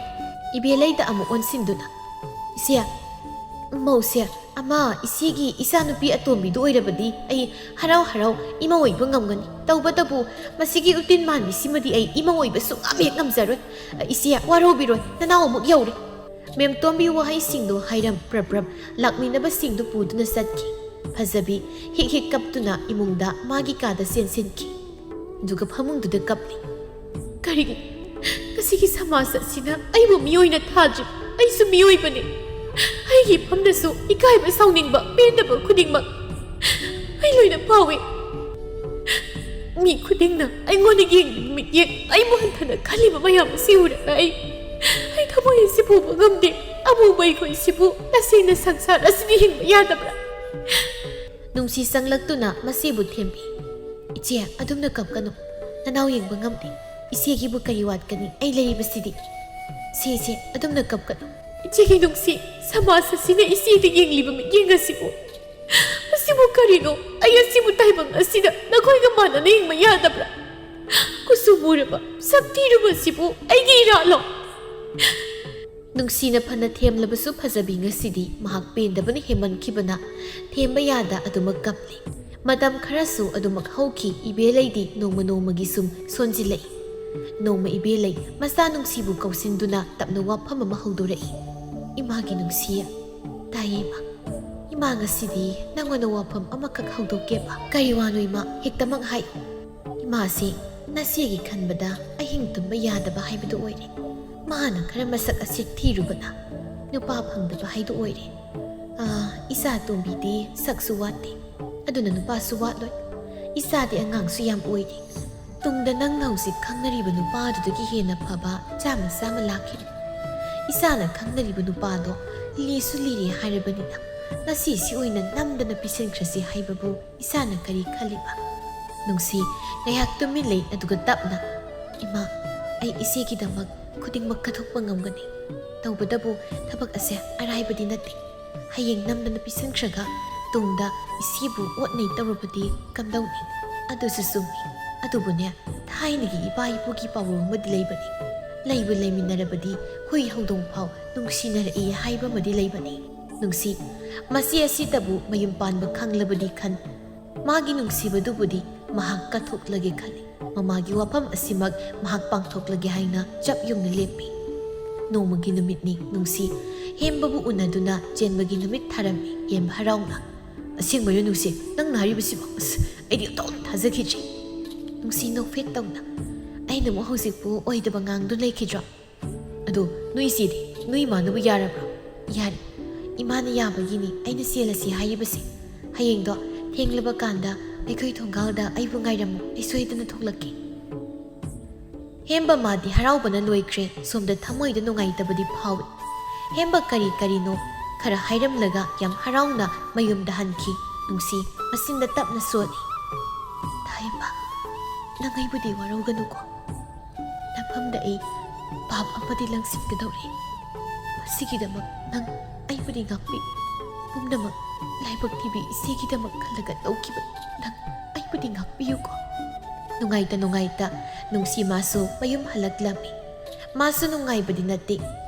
ꯏꯕꯦꯂꯩꯗ ꯑꯃꯨꯛ ꯑꯣꯟꯁꯤꯟꯗꯨꯅ, "ꯏꯆꯦ, ꯃꯧꯁꯦ ꯑꯃ ꯏꯆꯦꯒꯤ ꯏꯆꯥꯅꯨꯄꯤ ꯑꯇꯣꯝꯕꯤꯗꯨ ꯑꯣꯏꯔꯕꯗꯤ ꯑꯩ ꯍꯔꯥꯎ ꯍꯔꯥꯎ ꯏꯃꯧ ꯑꯣꯏꯕ ꯉꯝꯒꯅꯤ꯫ ꯇꯧꯕꯇꯕꯨ ꯃꯁꯤꯒꯤ ꯎꯇꯤꯟ ꯃꯥꯟꯕꯤꯁꯤꯃꯗꯤ ꯑꯩ ꯏꯃꯧ ꯑꯣꯏꯕ ꯁꯨꯡꯉꯝ ꯍꯦꯛ ꯉꯝꯖꯔꯣꯏ꯫ ꯏꯆꯦ, ꯋꯥꯔꯧꯕꯤꯔꯣꯏ, ꯅꯅꯥꯎ ꯑꯃꯨꯛ ꯌꯧꯔꯦ꯫" ꯃꯦꯝꯇꯣꯝꯕꯤ ꯋꯥꯍꯩꯁꯤꯡꯗꯨ ꯍꯥꯏꯔꯝ ꯄ꯭ꯔꯞ ꯄ꯭ꯔꯞ ꯂꯥꯛꯃꯤꯟꯅꯕꯁꯤꯡꯗꯨ ꯄꯨꯗꯨꯅ ꯆꯠꯈꯤ꯫ ꯐꯖꯕꯤ ꯍꯤꯛ ꯍꯤꯛ ꯀꯞꯇꯨꯅ ꯏꯃꯨꯡꯗ ꯃꯥꯒꯤ ꯀꯥꯗ ꯆꯦꯟꯁꯤꯟꯈꯤ꯫ ꯑꯗꯨꯒ ꯐꯃꯨꯡꯗꯨꯗ ꯀꯞꯂꯤ꯫ "ꯀꯔꯤꯒꯤ? ꯉꯁꯤꯒꯤ ꯁꯃꯥꯖ ꯑꯁꯤꯅ ꯑꯩꯕꯨ ꯃꯤꯑꯣꯏꯅ ꯊꯥꯗ꯭ꯔꯤ꯫ ꯑꯩꯁꯨ ꯃꯤꯑꯣꯏꯕꯅꯤ꯫ ꯑꯩꯒꯤ ꯏꯐꯝꯗꯁꯨ ꯏꯀꯥꯏꯕ, ꯁꯥꯎꯅꯤꯡꯕ, ꯄꯦꯟꯗꯕ ꯈꯨꯗꯤꯡꯃꯛ ꯑꯩ ꯂꯣꯏꯅ ꯐꯥꯎꯏ꯫ ꯃꯤ ꯈꯨꯗꯤꯡꯅ ꯑꯩꯉꯣꯟꯗ ꯌꯦꯡꯂꯤꯕ ꯃꯤꯠꯌꯦꯡ, ꯑꯩꯕꯨ ꯍꯟꯊꯅ ꯈꯜꯂꯤꯕ ꯃꯌꯥꯝ ꯑꯁꯤ ꯎꯔꯒ ꯑꯩ, ꯑꯩ ꯊꯃꯣꯏ ꯑꯁꯤ ꯄꯨꯕ ꯉꯝꯗꯦ꯫ ꯑꯃꯨꯕ ꯑꯩꯈꯣꯏꯁꯤꯕꯨ ꯇꯁꯦꯡꯅ ꯁꯪꯁꯥꯔ ꯑꯁꯤꯗ ꯍꯤꯡꯕ ꯌꯥꯗꯕ꯭ꯔꯥ?" ꯅꯨꯡꯁꯤ ꯆꯪꯂꯛꯇꯨꯅ ꯃꯁꯤꯕꯨ ꯊꯦꯝꯕꯤ꯫ "ꯏꯆꯦ, ꯑꯗꯨꯝꯅ ꯀꯞꯀꯅꯨ꯫ ꯅꯅꯥꯎ ꯌꯦꯡꯕ ꯉꯝꯗꯦ꯫ ꯏꯆꯦꯒꯤꯕꯨ ꯀꯔꯤ ꯋꯥꯠꯀꯅꯤ? ꯑꯩ ꯂꯩꯔꯤꯕꯁꯤꯗꯤ꯫" "ꯁꯦ, ꯁꯦ, ꯑꯗꯨꯝꯅ ꯀꯞꯀꯅꯨ꯫" "ꯏꯆꯦꯒꯤ ꯅꯨꯡꯁꯤ, ꯁꯃꯥꯖ ꯑꯁꯤꯅ ꯏꯆꯦꯗ ꯌꯦꯡꯂꯤꯕ ꯃꯤꯠꯌꯦꯡ ꯑꯁꯤꯕꯨ, ꯑꯁꯤꯕꯨ ꯀꯔꯤꯅꯣ? ꯑꯩ ꯑꯁꯤꯕꯨ ꯇꯥꯏꯕꯪ ꯑꯁꯤꯗ ꯅꯈꯣꯏꯒ ꯃꯥꯟꯅꯅ ꯍꯤꯡꯕ ꯌꯥꯗꯕ꯭ꯔꯥ? ꯀꯨꯆꯨ ꯃꯨꯔꯕ, ꯁꯛ ꯊꯤꯔꯨꯕ ꯑꯁꯤꯕꯨ ꯑꯩꯒꯤ ꯏꯔꯥꯜꯂꯣ?" ꯅꯨꯡꯁꯤꯅ ꯐꯅ ꯊꯦꯝꯂꯕꯁꯨ ꯐꯖꯕꯤ ꯉꯁꯤꯗꯤ ꯃꯍꯥꯛ ꯄꯦꯟꯗꯕꯅ ꯍꯦꯟꯃꯟꯈꯤꯕꯅ ꯊꯦꯝꯕ ꯌꯥꯗ ꯑꯗꯨꯃꯛ ꯀꯞꯂꯤ꯫ ꯃꯇꯝ ꯈꯔꯁꯨ ꯑꯗꯨꯃꯛ ꯍꯧꯈꯤ꯫ ꯏꯕꯦꯂꯩꯗꯤ ꯅꯣꯡꯃ ꯅꯣꯡꯃꯒꯤ ꯁꯨꯝ ꯁꯣꯟꯖꯤꯜꯂꯛꯏ꯫ ꯅꯣꯡꯃ ꯏꯕꯦꯂꯩ ꯃꯆꯥ ꯅꯨꯡꯁꯤꯕꯨ ꯀꯧꯁꯤꯟꯗꯨꯅ ꯇꯞꯅ ꯋꯥꯐꯝ ꯑꯃ ꯍꯧꯗꯣꯔꯛꯏ꯫ "ꯏꯃꯥꯒꯤ ꯅꯨꯡꯁꯤ, ꯇꯥꯏꯌꯦ ꯏꯃꯥ꯫ ꯏꯃꯥ, ꯉꯁꯤꯗꯤ ꯅꯪꯉꯣꯟꯗ ꯋꯥꯐꯝ ꯑꯃꯈꯛ ꯍꯧꯗꯣꯛꯀꯦꯕ꯫" "ꯀꯔꯤ ꯋꯥꯅꯣ ꯏꯃꯥ? ꯍꯦꯛꯇꯃꯛ ꯍꯥꯏꯌꯨ꯫" "ꯏꯃꯥꯁꯤ ꯅꯆꯦꯒꯤ ꯈꯟꯕꯗ ꯑꯍꯤꯡ ꯇꯨꯝꯕ ꯌꯥꯗꯕ ꯍꯥꯏꯕꯗꯨ ꯑꯣꯏꯔꯦ꯫ ꯃꯥꯅ ꯈꯔ ꯃꯁꯛ ꯑꯁꯤ ꯊꯤꯔꯨꯕꯅ ꯅꯨꯄꯥ ꯐꯪꯗꯕ ꯍꯥꯏꯗꯨ ꯑꯣꯏꯔꯦ꯫ ꯑꯥ, ꯏꯆꯥ ꯑꯇꯣꯝꯕꯤꯗꯤ ꯁꯛꯁꯨ ꯋꯥꯠꯇꯦ, ꯑꯗꯨꯅ ꯅꯨꯄꯥꯁꯨ ꯋꯥꯠꯂꯣꯏ꯫ ꯏꯆꯥꯗꯤ ꯑꯉꯥꯡꯁꯨ ꯌꯥꯝ ꯑꯣꯏꯔꯤ꯫ ꯇꯨꯡꯗ ꯅꯪꯅ ꯍꯧꯖꯤꯛ ꯈꯪꯅꯔꯤꯕ ꯅꯨꯄꯥꯗꯨꯗꯒꯤ ꯍꯦꯟꯅ ꯐꯕ ꯆꯥꯝꯃ ꯆꯥꯝꯃ ꯂꯥꯛꯈꯤꯅꯤ꯫ ꯏꯆꯥꯅ ꯈꯪꯅꯔꯤꯕ ꯅꯨꯄꯥꯗꯣ ꯂꯤꯁꯨ ꯂꯤꯔꯦ ꯍꯥꯏꯔꯕꯅꯤꯅ ꯉꯁꯤꯁꯤ ꯑꯣꯏꯅ ꯅꯝꯗꯅ ꯄꯤꯁꯤꯟꯈ꯭ꯔꯁꯤ ꯍꯥꯏꯕꯕꯨ ꯏꯆꯥꯅ ꯀꯔꯤ ꯈꯜꯂꯤꯕ?" ꯅꯨꯡꯁꯤ ꯉꯥꯏꯍꯥꯛ ꯇꯨꯃꯤꯟ ꯂꯩ, ꯑꯗꯨꯒ ꯇꯞꯅ, "ꯏꯃꯥ, ꯑꯩ ꯏꯆꯦꯒꯤꯗꯃꯛ ꯈꯨꯗꯤꯡꯃꯛ ꯀꯠꯊꯣꯛꯄ ꯉꯝꯒꯅꯤ꯫ ꯇꯧꯕꯇꯕꯨ ꯊꯕꯛ ꯑꯁꯦ ꯑꯔꯥꯏꯕꯗꯤ ꯅꯠꯇꯦ꯫ ꯍꯌꯦꯡ ꯅꯝꯗꯅ ꯄꯤꯁꯤꯟꯈ꯭ꯔꯒ ꯇꯨꯡꯗ ꯏꯆꯦꯕꯨ ꯑꯣꯠ ꯅꯩ ꯇꯧꯔꯕꯗꯤ ꯀꯝꯗꯧꯅꯤ?" ꯑꯗꯨꯁꯨ ꯆꯨꯝꯃꯤ꯫ ꯑꯗꯨꯕꯨꯅꯦ, ꯊꯥꯏꯅꯒꯤ ꯏꯄꯥ ꯏꯄꯨꯒꯤ ꯄꯥꯎꯔꯧ ꯑꯃꯗꯤ ꯂꯩꯕꯅꯤ, "ꯂꯩꯕꯨ ꯂꯩꯃꯤꯟꯅꯔꯕꯗꯤ ꯍꯨꯏ ꯍꯧꯗꯣꯡ ꯐꯥꯎ ꯅꯨꯡꯁꯤꯅꯔꯛꯏ" ꯍꯥꯏꯕ ꯑꯃꯗꯤ ꯂꯩꯕꯅꯤ꯫ ꯅꯨꯡꯁꯤ, ꯃꯆꯦ ꯑꯁꯤꯇꯕꯨ ꯃꯌꯨꯝ ꯄꯥꯟꯕ ꯈꯪꯂꯕꯗꯤ ꯈꯟ, ꯃꯥꯒꯤ ꯅꯨꯡꯁꯤꯕꯗꯨꯕꯨꯗꯤ ꯃꯍꯥꯛ ꯀꯠꯊꯣꯛꯂꯒꯦ ꯈꯜꯂꯤ꯫ ꯃꯃꯥꯒꯤ ꯋꯥꯐꯝ ꯑꯁꯤꯃꯛ ꯃꯍꯥꯛ ꯄꯥꯡꯊꯣꯛꯂꯒꯦ ꯍꯥꯏꯅ ꯆꯞ ꯌꯨꯡꯅ ꯂꯦꯞꯄꯤ꯫ ꯅꯣꯡꯃꯒꯤ ꯅꯨꯃꯤꯠꯅꯤ꯫ ꯅꯨꯡꯁꯤ ꯍꯦꯝꯕꯕꯨ ꯎꯅꯗꯨꯅ ꯆꯦꯟꯕꯒꯤ ꯅꯨꯃꯤꯠ ꯊꯥꯔꯝꯃꯤ꯫ ꯍꯦꯝꯕ ꯍꯔꯥꯎꯅ, "ꯑꯁꯦꯡꯕꯩꯔꯣ ꯅꯨꯡꯁꯤ? ꯅꯪꯅ ꯍꯥꯏꯔꯤꯕꯁꯤꯕꯣ? ꯑꯁ, ꯑꯩꯗꯤ ꯑꯣꯟꯊꯣꯛꯅ ꯊꯥꯖꯈꯤꯗ꯭ꯔꯦ!" ꯅꯨꯡꯁꯤ ꯅꯣꯛꯐꯦꯠ ꯇꯧꯅ, "ꯑꯩꯅ ꯑꯃꯨꯛ ꯍꯧꯖꯤꯛꯄꯨ ꯑꯣꯏꯗꯕ ꯉꯥꯡꯗꯨꯅ ꯂꯩꯈꯤꯗ꯭ꯔꯣ? ꯑꯗꯣ ꯅꯣꯏ ꯏꯆꯦꯗꯤ, ꯅꯣꯏ ꯏꯃꯥꯅꯕꯨ ꯌꯥꯔꯕ꯭ꯔꯣ?" "ꯌꯥꯔꯦ꯫ ꯏꯃꯥꯅ ꯌꯥꯕꯒꯤꯅꯤ ꯑꯩꯅ ꯆꯦꯜꯂꯁꯤ ꯍꯥꯏꯔꯤꯕꯁꯦ꯫ ꯍꯌꯦꯡꯗꯣ ꯊꯦꯡꯂꯕ ꯀꯥꯟꯗ ꯑꯩꯈꯣꯏ ꯊꯣꯡꯒꯥꯜꯗ ꯑꯩꯕꯨ ꯉꯥꯏꯔꯝꯃꯨ, ꯑꯩ ꯁꯣꯏꯗꯅ ꯊꯣꯛꯂꯛꯀꯦ"꯫ ꯍꯦꯝꯕ ꯃꯥꯗꯤ ꯍꯔꯥꯎꯕꯅ ꯂꯣꯏꯈ꯭ꯔꯦ, ꯁꯣꯝꯗ ꯊꯃꯣꯏꯗ ꯅꯨꯡꯉꯥꯏꯇꯕꯗꯤ ꯐꯥꯎꯏ꯫ ꯍꯦꯝꯕ ꯀꯔꯤ ꯀꯔꯤꯅꯣ ꯈꯔ ꯍꯥꯏꯔꯝꯂꯒ ꯌꯥꯝ ꯍꯔꯥꯎꯅ ꯃꯌꯨꯝꯗ ꯍꯟꯈꯤ꯫ ꯅꯨꯡꯁꯤ ꯃꯆꯤꯟꯗ ꯇꯞꯅ ꯁꯣꯜꯂꯤ, "ꯊꯥꯏꯃ, ꯅꯪ ꯑꯩꯕꯨꯗꯤ ꯋꯥꯔꯧꯒꯅꯨꯀꯣ꯫ ꯅꯐꯝꯗ ꯑꯩ ꯄꯥꯞ ꯑꯃꯗꯤ ꯂꯪꯁꯤꯟꯒꯗꯧꯔꯦ꯫ ꯃꯁꯤꯒꯤꯗꯃꯛ ꯅꯪ ꯑꯩꯕꯨꯗꯤ ꯉꯥꯛꯄꯤ꯫ ꯄꯨꯝꯅꯃꯛ ꯂꯥꯏꯕꯛ ꯊꯤꯕꯤ ꯏꯆꯦꯒꯤꯗꯃꯛ ꯈꯜꯂꯒ ꯇꯧꯈꯤꯕ ꯅꯪ ꯑꯩꯕꯨꯗꯤ ꯉꯥꯛꯄꯤꯌꯨꯀꯣ"꯫ ꯅꯨꯡꯉꯥꯏꯇ ꯅꯨꯡꯉꯥꯏꯇ ꯅꯨꯡꯁꯤ ꯃꯥꯁꯨ ꯃꯌꯨꯝ ꯍꯜꯂꯛꯂꯝꯃꯤ꯫ ꯃꯥꯁꯨ ꯅꯨꯡꯉꯥꯏꯕꯗꯤ ꯅꯠꯇꯦ꯫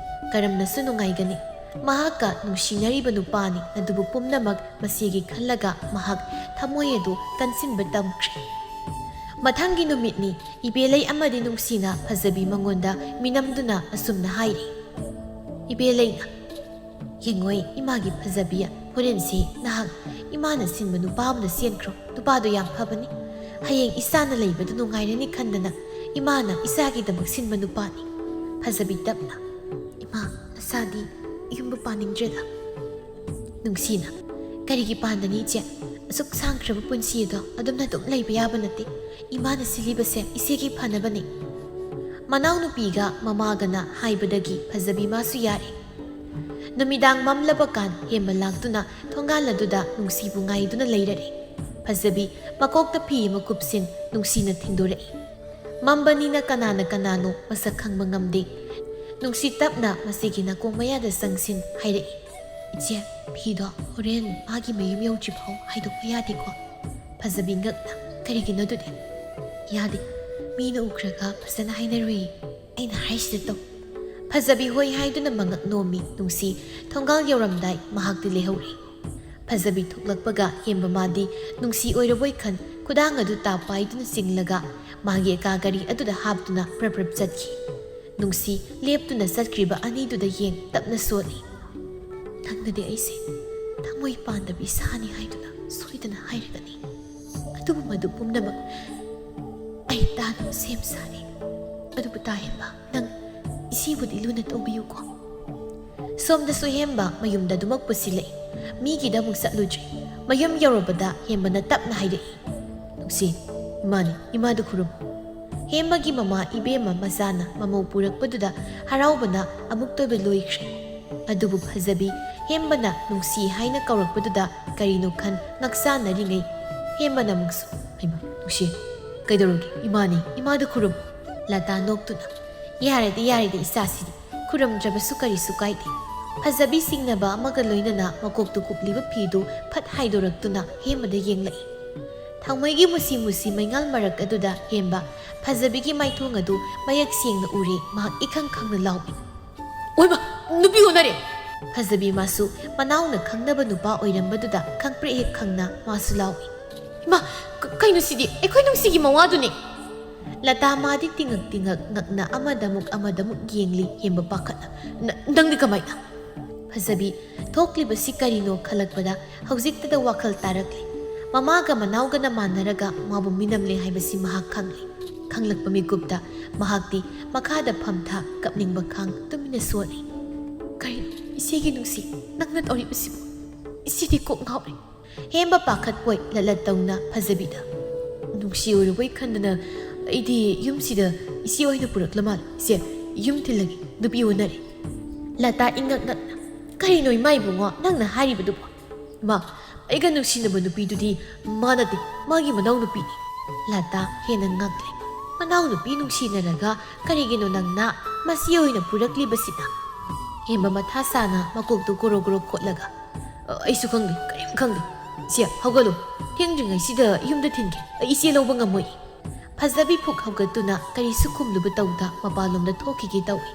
ꯀꯔꯝꯅꯁꯨ ꯅꯨꯡꯉꯥꯏꯒꯅꯤ? ꯃꯍꯥꯛꯀ ꯅꯨꯡꯁꯤꯅꯔꯤꯕ ꯅꯨꯄꯥꯅꯤ, ꯑꯗꯨꯕꯨ ꯄꯨꯝꯅꯃꯛ ꯃꯁꯤꯒꯤ ꯈꯜꯂꯒ ꯃꯍꯥꯛ ꯊꯃꯣꯏ ꯑꯗꯨ ꯀꯟꯁꯤꯟꯕ ꯇꯝꯈ꯭ꯔꯦ꯫ ꯃꯊꯪꯒꯤ ꯅꯨꯃꯤꯠꯅꯤ꯫ ꯏꯕꯦꯂꯩ ꯑꯃꯗꯤ ꯅꯨꯡꯁꯤꯅ ꯐꯖꯕꯤ ꯃꯉꯣꯟꯗ ꯃꯤꯅꯝꯗꯨꯅ ꯑꯁꯨꯝꯅ ꯍꯥꯏꯔꯤ꯫ ꯏꯕꯦꯂꯩꯅ, "ꯌꯦꯡꯉꯣꯏ ꯏꯃꯥꯒꯤ ꯐꯖꯕꯤ, ꯍꯣꯔꯦꯟꯁꯤ ꯅꯍꯥꯛ ꯏꯃꯥꯅ ꯁꯤꯟꯕ ꯅꯨꯄꯥ ꯑꯃꯗ ꯆꯦꯟꯈ꯭ꯔꯣ꯫ ꯅꯨꯄꯥꯗꯣ ꯌꯥꯝ ꯐꯕꯅꯤ꯫ ꯍꯌꯦꯡ ꯏꯆꯥꯅ ꯂꯩꯕꯗꯨ ꯅꯨꯡꯉꯥꯏꯔꯅꯤ ꯈꯟꯗꯅ ꯏꯃꯥꯅ ꯏꯆꯥꯒꯤꯗꯃꯛ ꯁꯤꯟꯕ ꯅꯨꯄꯥꯅꯤ"꯫ ꯐꯖꯕꯤ ꯇꯞꯅ, "ꯏꯃꯥ, ꯅꯆꯥꯗꯤ ꯌꯨꯝꯕꯨ ꯄꯥꯅꯤꯡꯗ꯭ꯔꯦꯗ"꯫ ꯅꯨꯡꯁꯤꯅ, "ꯀꯔꯤꯒꯤ ꯄꯥꯟꯗꯅꯤ ꯏꯆꯦ? ꯑꯁꯨꯛ ꯁꯥꯡꯈ꯭ꯔꯕ ꯄꯨꯟꯁꯤ ꯑꯗꯣ ꯑꯗꯨꯝꯅ ꯑꯗꯨꯝ ꯂꯩꯕ ꯌꯥꯕ ꯅꯠꯇꯦ꯫ ꯏꯃꯥꯅ ꯁꯤꯜꯂꯤꯕꯁꯦ ꯏꯆꯦꯒꯤ ꯐꯅꯕꯅꯤ"꯫ ꯃꯅꯥꯎꯅꯨꯄꯤꯒ ꯃꯃꯥꯒꯅ ꯍꯥꯏꯕꯗꯒꯤ ꯐꯖꯕꯤ ꯃꯥꯁꯨ ꯌꯥꯔꯦ꯫ ꯅꯨꯃꯤꯗꯥꯡ ꯃꯝꯂꯕ ꯀꯥꯟ ꯍꯦꯝꯕ ꯂꯥꯛꯇꯨꯅ ꯊꯣꯡꯒꯥꯜ ꯑꯗꯨꯗ ꯅꯨꯡꯁꯤꯕꯨ ꯉꯥꯏꯗꯨꯅ ꯂꯩꯔꯔꯦ꯫ ꯐꯖꯕꯤ ꯃꯀꯣꯛꯇ ꯐꯤ ꯑꯃ ꯀꯨꯞꯁꯤꯟ ꯅꯨꯡꯁꯤꯅ ꯊꯤꯟꯗꯣꯔꯛꯏ꯫ ꯃꯝꯕꯅꯤꯅ ꯀꯅꯥꯅ ꯀꯅꯥꯅꯣ ꯃꯁꯛ ꯈꯪꯕ ꯉꯝꯗꯦ꯫ ꯅꯨꯡꯁꯤ ꯇꯞꯅ ꯃꯁꯤꯒꯤ ꯅꯥꯀꯣꯡ ꯃꯌꯥꯗ ꯆꯪꯁꯤꯟ ꯍꯥꯏꯔꯛꯏ꯫ "ꯏꯆꯦ, ꯐꯤꯗꯣ ꯍꯣꯔꯦꯟ ꯃꯥꯒꯤ ꯃꯌꯨꯝ ꯌꯧꯗ꯭ꯔꯤꯐꯥꯎ ꯍꯥꯏꯗꯣꯛꯄ ꯌꯥꯗꯦꯀꯣ?" ꯐꯖꯕꯤ ꯉꯛꯅ, "ꯀꯔꯤꯒꯤꯅꯣ ꯑꯗꯨꯗꯤ?" "ꯌꯥꯗꯦ, ꯃꯤꯅ ꯎꯈ꯭ꯔꯒ ꯐꯖꯅ ꯍꯥꯏꯅꯔꯨꯏ꯫ ꯑꯩꯅ ꯍꯥꯏꯁꯤꯗ ꯇꯧ꯫" ꯐꯖꯕꯤ ꯍꯣꯏ ꯍꯥꯏꯗꯨꯅ ꯃꯉꯛ ꯅꯣꯝꯃꯤ ꯅꯨꯡꯁꯤ꯫ ꯊꯣꯡꯒꯥꯜ ꯌꯧꯔꯝꯗꯥꯏ ꯃꯍꯥꯛꯇꯤ ꯂꯩꯍꯧꯔꯦ꯫ ꯐꯖꯕꯤ ꯊꯣꯛꯂꯛꯄꯒ ꯍꯦꯝꯕ ꯃꯥꯗꯤ ꯅꯨꯡꯁꯤ ꯑꯣꯏꯔꯕꯣꯏ ꯈꯟ ꯈꯨꯗꯥꯡ ꯑꯗꯨ ꯇꯥ ꯄꯥꯏꯗꯨꯅ ꯆꯤꯡꯂꯒ ꯃꯥꯒꯤ ꯑꯦꯀꯥ ꯒꯥꯔꯤ ꯑꯗꯨꯗ ꯍꯥꯞꯇꯨꯅ ꯄ꯭ꯔꯞ ꯄ꯭ꯔꯞ ꯆꯠꯈꯤ꯫ ꯅꯨꯡꯁꯤ ꯂꯦꯞꯇꯨꯅ ꯆꯠꯈ꯭ꯔꯤꯕ ꯑꯅꯤꯗꯨꯗ ꯌꯦꯡ ꯇꯞꯅ ꯁꯣꯜꯂꯤ꯫ "ꯅꯪꯅꯗꯤ ꯑꯩꯁꯦ ꯊꯃꯣꯏ ꯄꯥꯟꯗꯕꯤ ꯁꯥꯅꯤ ꯍꯥꯏꯗꯨꯅ ꯁꯣꯏꯗꯅ ꯍꯥꯏꯔꯒꯅꯤ꯫ ꯑꯗꯨꯕꯨ ꯃꯗꯨ ꯄꯨꯝꯅꯃꯛ ꯑꯩ ꯇꯥꯅꯕ ꯁꯦꯝ ꯁꯥꯔꯤ꯫ ꯑꯗꯨꯕꯨ ꯇꯥ ꯍꯦꯝꯕ, ꯅꯪ ꯏꯆꯦꯕꯨꯗꯤ ꯂꯨꯅ ꯇꯧꯕꯤꯌꯨꯀꯣ꯫" ꯁꯣꯝꯗꯁꯨ ꯍꯦꯝꯕ ꯃꯌꯨꯝꯗ ꯑꯗꯨꯃꯛ ꯄꯨꯁꯤꯜꯂꯛꯏ꯫ ꯃꯤꯒꯤꯗ ꯑꯃꯨꯛ ꯆꯠꯂꯨꯗ꯭ꯔꯤ꯫ ꯃꯌꯨꯝ ꯌꯧꯔꯕꯗ ꯍꯦꯝꯕꯅ ꯇꯞꯅ ꯍꯥꯏꯔꯛꯏ, "ꯅꯨꯡꯁꯤ, ꯏꯃꯥꯅꯤ, ꯏꯃꯥꯗꯨ ꯈꯨꯔꯨꯝꯃꯨ꯫" ꯍꯦꯝꯕꯒꯤ ꯃꯃꯥ ꯏꯕꯦꯝꯃ ꯃꯆꯥꯅ ꯃꯃꯧ ꯄꯨꯔꯛꯄꯗꯨꯗ ꯍꯔꯥꯎꯕꯅ ꯑꯃꯨꯛꯇꯣꯏꯕ ꯂꯣꯏꯈ꯭ꯔꯦ꯫ ꯑꯗꯨꯕꯨ ꯐꯖꯕꯤ ꯍꯦꯝꯕꯅ ꯅꯨꯡꯁꯤ ꯍꯥꯏꯅ ꯀꯧꯔꯛꯄꯗꯨꯗ ꯀꯔꯤꯅꯣ ꯈꯟ ꯉꯛꯆꯥꯟꯅꯔꯤꯉꯩ ꯍꯦꯝꯕꯅ ꯑꯃꯨꯛꯁꯨ, "ꯍꯩꯃꯥ, ꯅꯨꯡꯁꯤ, ꯀꯩꯗꯧꯔꯒꯦ? ꯏꯃꯥꯅꯤ, ꯏꯃꯥꯗꯨ ꯈꯨꯔꯨꯝꯃꯨ꯫" ꯂꯇꯥ ꯅꯣꯛꯇꯨꯅ, "ꯌꯥꯔꯦꯗ, ꯌꯥꯔꯦꯗ, ꯏꯆꯥꯁꯤꯗꯤ꯫ ꯈꯨꯔꯨꯝꯗ꯭ꯔꯕꯁꯨ ꯀꯔꯤꯁꯨ ꯀꯥꯏꯗꯦ꯫" ꯐꯖꯕꯤ ꯆꯤꯡꯅꯕ ꯑꯃꯒ ꯂꯣꯏꯅꯅ ꯃꯀꯣꯛꯇ ꯀꯨꯞꯂꯤꯕ ꯐꯤꯗꯨ ꯐꯠ ꯍꯥꯏꯗꯣꯔꯛꯇꯨꯅ ꯍꯦꯝꯕꯗ ꯌꯦꯡꯂꯛꯏ꯫ ꯊꯥꯎꯃꯩꯒꯤ ꯃꯨꯁꯤ ꯃꯨꯁꯤ ꯃꯩꯉꯥꯜ ꯃꯔꯛ ꯑꯗꯨꯗ ꯍꯦꯝꯕ ꯐꯖꯕꯤꯒꯤ ꯃꯥꯏꯊꯣꯡ ꯑꯗꯨ ꯃꯌꯦꯛ ꯁꯦꯡꯅ ꯎꯔꯦ꯫ ꯃꯍꯥꯛ ꯏꯈꯪ ꯈꯪꯅ ꯂꯥꯎꯏ, "ꯑꯣꯏꯃ, ꯅꯨꯄꯤ ꯑꯣꯟꯅꯔꯦ!" ꯐꯖꯕꯤ ꯃꯥꯁꯨ ꯃꯅꯥꯎꯅ ꯈꯪꯅꯕ ꯅꯨꯄꯥ ꯑꯣꯏꯔꯝꯕꯗꯨꯗ ꯈꯪꯄ꯭ꯔꯦꯛ ꯍꯦꯛ ꯈꯪꯅ ꯃꯥꯁꯨ ꯂꯥꯎꯏ, "ꯏꯃꯥ, ꯀ-, ꯀꯩꯅꯣ ꯁꯤꯗꯤ? ꯑꯩꯈꯣꯏ ꯅꯨꯡꯁꯤꯒꯤ ꯃꯋꯥꯗꯨꯅꯤ!" ꯂꯇꯥ ꯃꯥꯗꯤ ꯇꯤꯡꯉꯛ ꯇꯤꯡꯉꯛ ꯉꯛꯅ ꯑꯃꯗꯃꯨꯛ ꯑꯃꯗꯃꯨꯛ ꯌꯦꯡꯂꯤ꯫ ꯍꯦꯝꯕ ꯄꯥꯈꯠꯅ, "ꯅ-, ꯅꯪꯗꯤ ꯀꯃꯥꯏꯅ?" ꯐꯖꯕꯤ ꯊꯣꯛꯂꯤꯕꯁꯤ ꯀꯔꯤꯅꯣ ꯈꯜꯂꯛꯄꯗ ꯍꯧꯖꯤꯛꯇꯗ ꯋꯥꯈꯜ ꯇꯥꯔꯛꯂꯦ꯫ ꯃꯃꯥꯒ ꯃꯅꯥꯎꯒꯅ ꯃꯥꯟꯅꯔꯒ ꯃꯥꯕꯨ ꯃꯤꯅꯝꯂꯦ ꯍꯥꯏꯕꯁꯤ ꯃꯍꯥꯛ ꯈꯪꯂꯦ꯫ ꯈꯪꯂꯛꯄ ꯃꯤꯀꯨꯞꯇ ꯃꯍꯥꯛꯇꯤ ꯃꯈꯥꯗ ꯐꯝꯊ ꯀꯞꯅꯤꯡꯕ ꯈꯥꯡ ꯇꯨꯃꯤꯟꯅ ꯁꯣꯜꯂꯤ꯫ "ꯀꯔꯤꯅꯣ ꯏꯆꯦꯒꯤ ꯅꯨꯡꯁꯤ ꯅꯪꯅ ꯇꯧꯔꯤꯕꯁꯤꯕꯨ? ꯏꯆꯦꯗꯤ ꯀꯣꯛ ꯉꯥꯎꯔꯦ꯫" ꯍꯦꯝꯕ ꯄꯥꯈꯠꯄꯣꯏ ꯂꯠꯂꯠ ꯇꯧꯅ ꯐꯖꯕꯤꯗ, "ꯅꯨꯡꯁꯤ ꯑꯣꯏꯔꯕꯣꯏ ꯈꯟꯗꯅ ꯑꯩꯗꯤ ꯌꯨꯝꯁꯤꯗ ꯏꯆꯦ ꯑꯣꯏꯅ ꯄꯨꯔꯛꯂ ꯃꯥꯜꯂꯦ꯫ ꯏꯆꯦ, ꯌꯨꯝ ꯊꯤꯜꯂꯒꯦ, ꯅꯨꯄꯤ ꯑꯣꯟꯅꯔꯦ꯫" ꯂꯇꯥ ꯏꯉꯛ ꯉꯛꯅ, "ꯀꯔꯤꯅꯣ ꯏꯃꯥ ꯏꯕꯨꯡꯉꯣ ꯅꯪꯅ ꯍꯥꯏꯔꯤꯕꯗꯨꯕꯣ?" "ꯏꯃꯥ, ꯑꯩꯒ ꯅꯨꯡꯁꯤꯅꯕ ꯅꯨꯄꯤꯗꯨꯗꯤ ꯃꯥ ꯅꯠꯇꯦ, ꯃꯥꯒꯤ ꯃꯅꯥꯎꯅꯨꯄꯤꯅꯤ꯫ ꯂꯇꯥ ꯍꯦꯟꯅ ꯉꯛꯂꯦ꯫ ꯃꯅꯥꯎꯅꯨꯄꯤ ꯅꯨꯡꯁꯤꯅꯔꯒ ꯀꯔꯤꯒꯤꯅꯣ ꯅꯪꯅ ꯃꯁꯤ ꯑꯣꯏꯅ ꯄꯨꯔꯛꯂꯤꯕꯁꯤꯅ? ꯍꯦꯝꯕ ꯃꯊꯥ ꯁꯥꯅ ꯃꯀꯣꯛꯇꯨ ꯒꯣꯔꯣ ꯒꯣꯔꯣ ꯈꯣꯠꯂꯒ, "ꯑ, ꯑꯩꯁꯨ ꯈꯪꯗꯦ, ꯀꯔꯤꯝ ꯈꯪꯗꯦ꯫ ꯁꯦ, ꯍꯧꯒꯠꯂꯨ, ꯊꯦꯡꯗ꯭ꯔꯤꯉꯩꯁꯤꯗ ꯌꯨꯝꯗ ꯊꯤꯟꯒꯦ, ꯑꯩ ꯏꯆꯦ ꯂꯧꯕ ꯉꯝꯃꯣꯏ꯫" ꯐꯖꯕꯤ ꯐꯨꯛ ꯍꯧꯒꯠꯇꯨꯅ ꯀꯔꯤꯁꯨ ꯈꯨꯝꯂꯨꯕ ꯇꯧꯗ ꯃꯄꯥꯟꯂꯣꯝꯗ ꯊꯣꯛꯈꯤꯒꯦ ꯇꯧꯏ꯫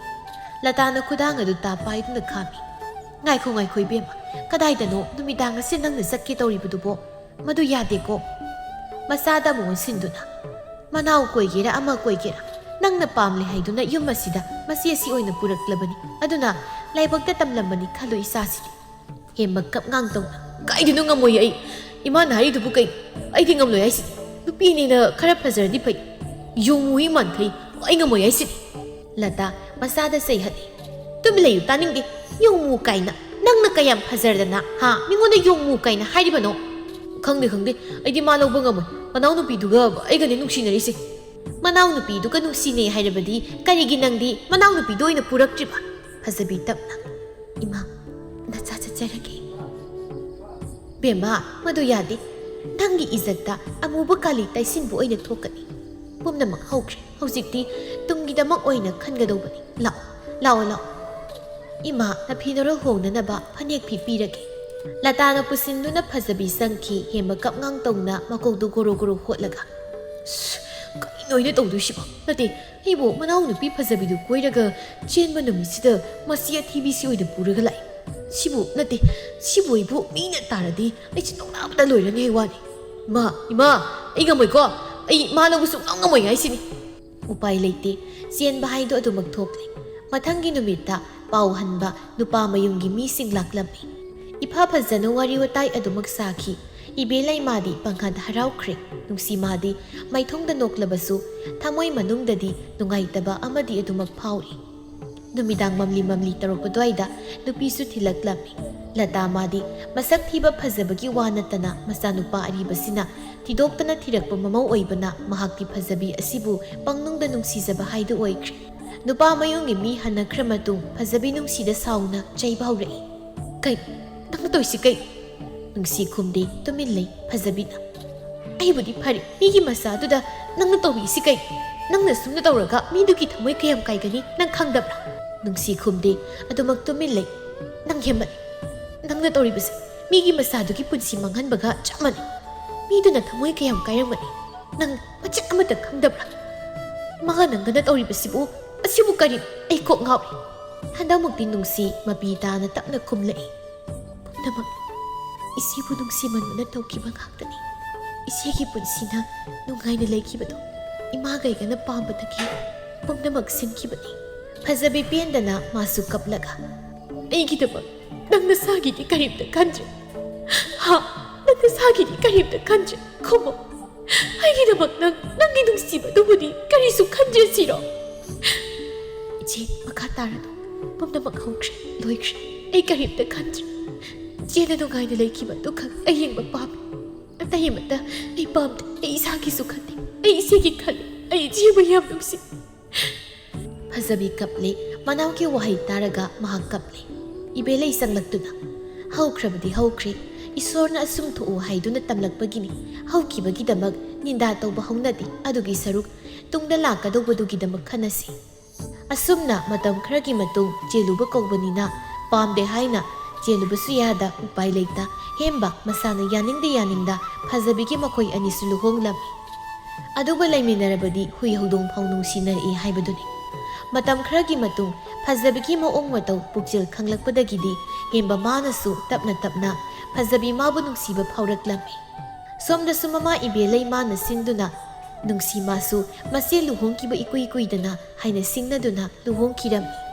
ꯂꯇꯥꯅ ꯈꯨꯗꯥꯡ ꯑꯗꯨ ꯇꯥ ꯄꯥꯏꯗꯨꯅ ꯈꯥꯝꯃꯤ꯫ "ꯉꯥꯏꯈꯣ, ꯉꯥꯏꯈꯣ ꯏꯕꯦꯝꯃ, ꯀꯗꯥꯏꯗꯅꯣ ꯅꯨꯃꯤꯗꯥꯡ ꯑꯁꯤ ꯅꯪꯅ ꯆꯠꯀꯦ ꯇꯧꯔꯤꯕꯗꯨꯕꯣ? ꯃꯗꯨ ꯌꯥꯗꯦꯀꯣ꯫" ꯃꯆꯥꯗ ꯑꯃꯨꯛ ꯑꯣꯟꯁꯤꯟꯗꯨꯅ, "ꯃꯅꯥꯎ ꯀꯣꯏꯒꯦꯔꯥ ꯑꯃ ꯀꯣꯏꯒꯦꯔꯥ, ꯅꯪꯅ ꯄꯥꯝꯂꯦ ꯍꯥꯏꯗꯨꯅ ꯌꯨꯝ ꯑꯁꯤꯗ ꯃꯆꯦ ꯑꯁꯤ ꯑꯣꯏꯅ ꯄꯨꯔꯛꯂꯕꯅꯤ, ꯑꯗꯨꯅ ꯂꯥꯏꯕꯛꯇ ꯇꯝꯂꯝꯕꯅꯤ ꯈꯜꯂꯨ ꯏꯆꯥꯁꯤꯗꯤ꯫" ꯍꯦꯝꯕ ꯀꯞ ꯉꯥꯡ ꯇꯧꯅ, "ꯀꯥꯏꯗꯅꯣ ꯉꯝꯃꯣꯏ ꯑꯩ꯫ ꯏꯃꯥꯅ ꯍꯥꯏꯔꯤꯗꯨꯕꯨ ꯀꯩ? ꯑꯩꯗꯤ ꯉꯝꯂꯣꯏ ꯍꯥꯏꯁꯤꯗꯤ꯫ ꯅꯨꯄꯤꯅꯦꯅ ꯈꯔ ꯐꯖꯔꯗꯤ ꯐꯩ꯫ ꯌꯣꯡꯃꯨ ꯏꯃꯥꯟꯈꯩ ꯑꯩ ꯉꯝꯃꯣꯏ ꯍꯥꯏꯁꯤꯗꯤ꯫" ꯂꯇꯥ ꯃꯆꯥꯗ ꯆꯩꯍꯠꯂꯤ꯫ "ꯇꯨꯃꯤꯟ ꯂꯩꯌꯨ, ꯇꯥꯅꯤꯡꯗꯦ꯫ ꯌꯣꯡꯃꯨ ꯀꯥꯏꯅ꯫ ꯅꯪꯅ ꯀꯌꯥꯝ ꯐꯖꯔꯗꯅ, ꯍꯥ? ꯃꯤꯉꯣꯟꯗ ꯌꯣꯡꯃꯨ ꯀꯥꯏꯅ ꯍꯥꯏꯔꯤꯕꯅꯣ?" "ꯈꯪꯗꯦ, ꯈꯪꯗꯦ꯫ ꯑꯩꯗꯤ ꯃꯥ ꯂꯧꯕ ꯉꯝꯃꯣꯏ꯫ ꯃꯅꯥꯎꯅꯨꯄꯤꯗꯨꯒ ꯑꯩꯒꯅꯤ ꯅꯨꯡꯁꯤꯅꯔꯤꯁꯦ꯫" "ꯃꯅꯥꯎꯅꯨꯄꯤꯗꯨꯒ ꯅꯨꯡꯁꯤꯅꯩ ꯍꯥꯏꯔꯕꯗꯤ ꯀꯔꯤꯒꯤ ꯅꯪꯗꯤ ꯃꯅꯥꯎꯅꯨꯄꯤꯗꯨ ꯑꯣꯏꯅ ꯄꯨꯔꯛꯇ꯭ꯔꯤꯕ?" ꯐꯖꯕꯤ ꯇꯞꯅ, "ꯏꯃꯥ, ꯅꯆꯥ ꯆꯠꯆꯔꯒꯦ꯫" "ꯕꯦꯝꯃ, ꯃꯗꯨ ꯌꯥꯗꯦ꯫ ꯅꯪꯒꯤ ꯏꯖꯠꯇ ꯑꯃꯨꯕ ꯀꯥꯂꯤ ꯇꯩꯁꯤꯟꯕ ꯑꯣꯏꯅ ꯊꯣꯛꯀꯅꯤ꯫ ꯄꯨꯝꯅꯃꯛ ꯍꯧꯈ꯭ꯔꯦ꯫ ꯍꯧꯖꯤꯛꯇꯤ ꯇꯨꯡꯒꯤꯗꯃꯛ ꯑꯣꯏꯅ ꯈꯟꯒꯗꯧꯕꯅꯤ꯫ ꯂꯥꯛꯑꯣ, ꯂꯥꯛꯑꯣ, ꯂꯥꯛꯑꯣ꯫ ꯏꯃꯥ, ꯅꯐꯤ ꯅꯔꯣꯜ ꯍꯣꯡꯅꯅꯕ ꯐꯅꯦꯛ ꯐꯤ ꯄꯤꯔꯒꯦ꯫" ꯂꯇꯥꯅ ꯄꯨꯁꯤꯟꯗꯨꯅ ꯐꯖꯕꯤ ꯆꯪꯈꯤ꯫ ꯍꯦꯝꯕ ꯀꯞꯉꯥꯡ ꯇꯧꯅ ꯃꯀꯣꯛꯇꯨ ꯒꯣꯔꯣ ꯒꯣꯔꯣ ꯍꯣꯠꯂꯒ, "ꯁ, ꯀꯔꯤꯅꯣ ꯑꯩꯅ ꯇꯧꯗꯣꯏꯁꯤꯕꯣ? ꯅꯠꯇꯦ, ꯑꯩꯕꯨ ꯃꯅꯥꯎꯅꯨꯄꯤ ꯐꯖꯕꯤꯗꯨ ꯀꯣꯏꯔꯒ ꯆꯦꯟꯕ ꯅꯨꯃꯤꯠꯁꯤꯗ ꯃꯁꯤ ꯑꯊꯤꯕꯤꯁꯤ ꯑꯣꯏꯅ ꯄꯨꯔꯒ ꯂꯥꯛꯏ꯫ ꯁꯤꯕꯨ ꯅꯠꯇꯦ, ꯁꯤꯕꯨ ꯑꯩꯕꯨ ꯃꯤꯅ ꯇꯥꯔꯗꯤ ꯑꯩꯁꯦ ꯅꯣꯛꯅꯕꯗ ꯂꯣꯏꯔꯅꯤ ꯍꯥꯏ ꯋꯥꯅꯤ꯫ ꯏꯃꯥ, ꯏꯃꯥ, ꯑꯩ ꯉꯝꯃꯣꯏꯀꯣ꯫ ꯑꯩ ꯃꯥ ꯂꯧꯕ ꯁꯨꯡꯉꯝ ꯉꯝꯃꯣꯏ ꯍꯥꯏꯁꯤꯅꯤ꯫" ꯎꯄꯥꯏ ꯂꯩꯇꯦ, ꯆꯦꯟꯕ ꯍꯥꯏꯗꯣ ꯑꯗꯨꯃꯛ ꯊꯣꯛꯂꯦ꯫ ꯃꯊꯪꯒꯤ ꯅꯨꯃꯤꯠꯇ ꯄꯥꯎ ꯍꯟꯕ ꯅꯨꯄꯥ ꯃꯌꯨꯝꯒꯤ ꯃꯤꯁꯤꯡ ꯂꯥꯛꯂꯝꯃꯤ꯫ ꯏꯐ ꯐꯖꯅ ꯋꯥꯔꯤ ꯋꯥꯇꯥꯏ ꯑꯗꯨꯃꯛ ꯁꯥꯈꯤ꯫ ꯏꯕꯦ ꯂꯩꯃꯥꯗꯤ ꯄꯪꯍꯠ ꯍꯔꯥꯎꯈ꯭ꯔꯦ꯫ ꯅꯨꯡꯁꯤ ꯃꯥꯗꯤ ꯃꯥꯏꯊꯣꯡꯗ ꯅꯣꯛꯂꯕꯁꯨ ꯊꯃꯣꯏ ꯃꯅꯨꯡꯗꯗꯤ ꯅꯨꯡꯉꯥꯏꯇꯕ ꯑꯃꯗꯤ ꯑꯗꯨꯃꯛ ꯐꯥꯎꯔꯤ꯫ ꯅꯨꯃꯤꯗꯥꯡ ꯃꯝꯂꯤ ꯃꯝꯂꯤ ꯇꯧꯔꯛꯄꯗꯨꯋꯥꯏꯗ ꯅꯨꯄꯤꯁꯨ ꯊꯤꯜꯂꯛꯂꯝꯃꯤ꯫ ꯂꯇꯥ ꯃꯥꯗꯤ ꯃꯁꯛ ꯊꯤꯕ ꯐꯖꯕꯒꯤ ꯋꯥ ꯅꯠꯇꯅ ꯃꯆꯥꯅꯨꯄꯥ ꯑꯔꯤꯕꯁꯤꯅ ꯊꯤꯗꯣꯛꯇꯅ ꯊꯤꯔꯛꯄ ꯃꯃꯧ ꯑꯣꯏꯕꯅ ꯃꯍꯥꯛꯇꯤ ꯐꯖꯕꯤ ꯑꯁꯤꯕꯨ ꯄꯪꯅꯨꯡꯗ ꯅꯨꯡꯁꯤꯖꯕ ꯍꯥꯏꯗꯨ ꯑꯣꯏꯈ꯭ꯔꯦ꯫ ꯅꯨꯄꯥ ꯃꯌꯨꯝꯒꯤ ꯃꯤ ꯍꯟꯅꯈ꯭ꯔ ꯃꯇꯨꯡ ꯐꯖꯕꯤ ꯅꯨꯡꯁꯤꯗ ꯁꯥꯎꯅ ꯆꯩꯕ ꯍꯧꯔꯛꯏ꯫ "ꯀꯩ? ꯅꯪꯅ ꯇꯧꯔꯤꯁꯤ ꯀꯩ?" ꯅꯨꯡꯁꯤ ꯈꯨꯝꯗꯦ, ꯇꯨꯃꯤꯟ ꯂꯩ꯫ ꯐꯖꯕꯤꯅ, "ꯑꯩꯕꯨꯗꯤ ꯐꯔꯦ, ꯃꯤꯒꯤ ꯃꯆꯥꯗꯨꯗ ꯅꯪꯅ ꯇꯧꯕꯤꯁꯤ ꯀꯩ? ꯅꯪꯅ ꯁꯨꯝꯅ ꯇꯧꯔꯒ ꯃꯤꯗꯨꯒꯤ ꯊꯃꯣꯏ ꯀꯌꯥꯝ ꯀꯥꯏꯒꯅꯤ ꯅꯪ ꯈꯪꯗꯕ꯭ꯔꯥ?" ꯅꯨꯡꯁꯤ ꯈꯨꯝꯗꯦ, ꯑꯗꯨꯃꯛ ꯇꯨꯃꯤꯟ ꯂꯩ꯫ "ꯅꯪ ꯍꯦꯟꯃꯜꯂꯦ꯫ ꯅꯪꯅ ꯇꯧꯔꯤꯕꯁꯦ ꯃꯤꯒꯤ ꯃꯆꯥꯗꯨꯒꯤ ꯄꯨꯟꯁꯤ ꯃꯥꯡꯍꯟꯕꯒ ꯆꯞ ꯃꯥꯟꯅꯩ꯫ ꯃꯤꯗꯨꯅ ꯊꯃꯣꯏ ꯀꯌꯥꯝ ꯀꯥꯏꯔꯝꯒꯅꯤ ꯅꯪ ꯃꯆꯦꯠ ꯑꯃꯇ ꯈꯪꯗꯕ꯭ꯔꯥ? ꯃꯥ ꯅꯪꯒꯅ ꯇꯧꯔꯤꯕꯁꯤꯕꯨ, ꯑꯁꯤꯕꯨ ꯀꯔꯤꯅꯣ? ꯑꯩ ꯀꯣꯛ ꯉꯥꯎꯔꯦ꯫" ꯍꯟꯗꯛꯃꯨꯛꯇꯤ ꯅꯨꯡꯁꯤ ꯃꯄꯤ ꯇꯥꯅ ꯇꯞꯅ ꯈꯨꯝꯂꯛꯏ꯫ "ꯄꯨꯝꯅꯃꯛ ꯏꯆꯦꯕꯨ ꯅꯨꯡꯁꯤꯃꯟꯕꯅ ꯇꯧꯈꯤꯕ ꯉꯥꯛꯇꯅꯤ꯫ ꯏꯆꯦꯒꯤ ꯄꯨꯟꯁꯤꯅ ꯅꯨꯡꯉꯥꯏꯅ ꯂꯩꯈꯤꯕꯗꯣ ꯏꯃꯥꯒ ꯑꯩꯒꯅ ꯄꯥꯝꯕꯗꯒꯤ ꯄꯨꯝꯅꯃꯛ ꯁꯤꯟꯈꯤꯕꯅꯤ꯫" ꯐꯖꯕꯤ ꯄꯦꯟꯗꯅ ꯃꯥꯁꯨ ꯀꯞꯂꯒ, "ꯑꯩꯒꯤꯗꯃꯛ ꯅꯪ ꯅꯁꯥꯒꯤꯗꯤ ꯀꯔꯤꯝꯇ ꯈꯟꯗ꯭ꯔꯦ? ꯍꯥ? ꯅꯪ ꯅꯁꯥꯒꯤꯗꯤ ꯀꯔꯤꯝꯇ ꯈꯟꯗ꯭ꯔꯦ? ꯈꯨꯝꯃꯣ꯫ ꯑꯩꯒꯤꯗꯃꯛ ꯅꯪ ꯅꯪꯒꯤ ꯅꯨꯡꯁꯤꯕꯗꯨꯕꯨꯗꯤ ꯀꯔꯤꯁꯨ ꯈꯟꯗ꯭ꯔꯦ ꯁꯤꯔꯣ?" "ꯏꯆꯦ, ꯃꯈꯥ ꯇꯥꯔꯅꯨ꯫ ꯄꯨꯝꯅꯃꯛ ꯍꯧꯈ꯭ꯔꯦ, ꯂꯣꯏꯈ꯭ꯔꯦ꯫ ꯑꯩ ꯀꯔꯤꯝꯇ ꯈꯟꯗ꯭ꯔꯦ꯫ ꯏꯆꯦꯅ ꯅꯨꯡꯉꯥꯏꯅ ꯂꯩꯈꯤꯕ ꯑꯗꯨꯈꯛ ꯑꯩ ꯌꯦꯡꯕ ꯄꯥꯝꯃꯤ꯫ ꯑꯇꯩ ꯑꯃꯠꯇ ꯑꯩ ꯄꯥꯝꯗꯦ꯫ ꯑꯩ ꯏꯁꯥꯒꯤꯁꯨ ꯈꯟꯗꯦ꯫ ꯑꯩ ꯏꯆꯦꯒꯤ ꯈꯜꯂꯤ꯫ ꯑꯩ ꯏꯆꯦꯕꯨ ꯌꯥꯝ ꯅꯨꯡꯁꯤ꯫" ꯐꯖꯕꯤ ꯀꯞꯂꯦ꯫ ꯃꯅꯥꯎꯒꯤ ꯋꯥꯍꯩ ꯇꯥꯔꯒ ꯃꯍꯥꯛ ꯀꯞꯂꯦ꯫ ꯏꯕꯦꯂꯩ ꯆꯪꯂꯛꯇꯨꯅ, "ꯍꯧꯈ꯭ꯔꯕꯗꯤ ꯍꯧꯈ꯭ꯔꯦ꯫ ꯏꯁꯣꯔꯅ ꯑꯁꯨꯝ ꯊꯣꯛꯎ ꯍꯥꯏꯗꯨꯅ ꯇꯝꯂꯛꯄꯒꯤꯅꯤ꯫ ꯍꯧꯈꯤꯕꯒꯤꯗꯃꯛ ꯅꯤꯟꯗꯥ ꯇꯧꯕ ꯍꯧꯅꯗꯦ꯫ ꯑꯗꯨꯒꯤ ꯁꯔꯨꯛ ꯇꯨꯡꯗ ꯂꯥꯛꯀꯗꯧꯕꯗꯨꯒꯤꯗꯃꯛ ꯈꯟꯅꯁꯤ꯫" ꯑꯁꯨꯝꯅ ꯃꯇꯝ ꯈꯔꯒꯤ ꯃꯇꯨꯡ ꯆꯦꯜꯂꯨꯕ ꯀꯧꯕꯅꯤꯅ ꯄꯥꯝꯗꯦ ꯍꯥꯏꯅ ꯆꯦꯜꯂꯨꯕꯁꯨ ꯌꯥꯗ, ꯎꯄꯥꯏ ꯂꯩꯇ ꯍꯦꯝꯕ ꯃꯁꯥꯅ ꯌꯥꯅꯤꯡꯗ ꯌꯥꯅꯤꯡꯗ ꯐꯖꯕꯤꯒꯤ ꯃꯈꯣꯏ ꯑꯅꯤꯁꯨ ꯂꯨꯍꯣꯡꯂꯝꯃꯤ꯫ ꯑꯗꯨꯒ ꯂꯩꯃꯤꯟꯅꯔꯕꯗꯤ ꯍꯨꯏ ꯍꯧꯗꯣꯡ ꯐꯥꯎ ꯅꯨꯡꯁꯤꯅꯔꯛꯏ ꯍꯥꯏꯕꯗꯨꯅꯤ꯫ ꯃꯇꯝ ꯈꯔꯒꯤ ꯃꯇꯨꯡ ꯐꯖꯕꯤꯒꯤ ꯃꯑꯣꯡ ꯃꯇꯧ ꯄꯨꯛꯆꯦꯜ ꯈꯪꯂꯛꯄꯗꯒꯤꯗꯤ ꯍꯦꯝꯕ ꯃꯥꯅꯁꯨ ꯇꯞꯅ ꯇꯞꯅ ꯐꯖꯕꯤ ꯃꯥꯕꯨ ꯅꯨꯡꯁꯤꯕ ꯐꯥꯎꯔꯛꯂꯝꯃꯤ꯫ ꯁꯣꯝꯗꯁꯨ ꯃꯃꯥ ꯏꯕꯦꯂꯩ ꯃꯥꯅ ꯁꯤꯟꯗꯨꯅ ꯅꯨꯡꯁꯤ ꯃꯥꯁꯨ ꯃꯆꯦ ꯂꯨꯍꯣꯡꯈꯤꯕ ꯏꯀꯨꯏ ꯀꯨꯏꯗꯅ ꯍꯥꯏꯅ ꯁꯤꯡꯅꯗꯨꯅ ꯂꯨꯍꯣꯡꯈꯤꯔꯝꯃꯤ꯫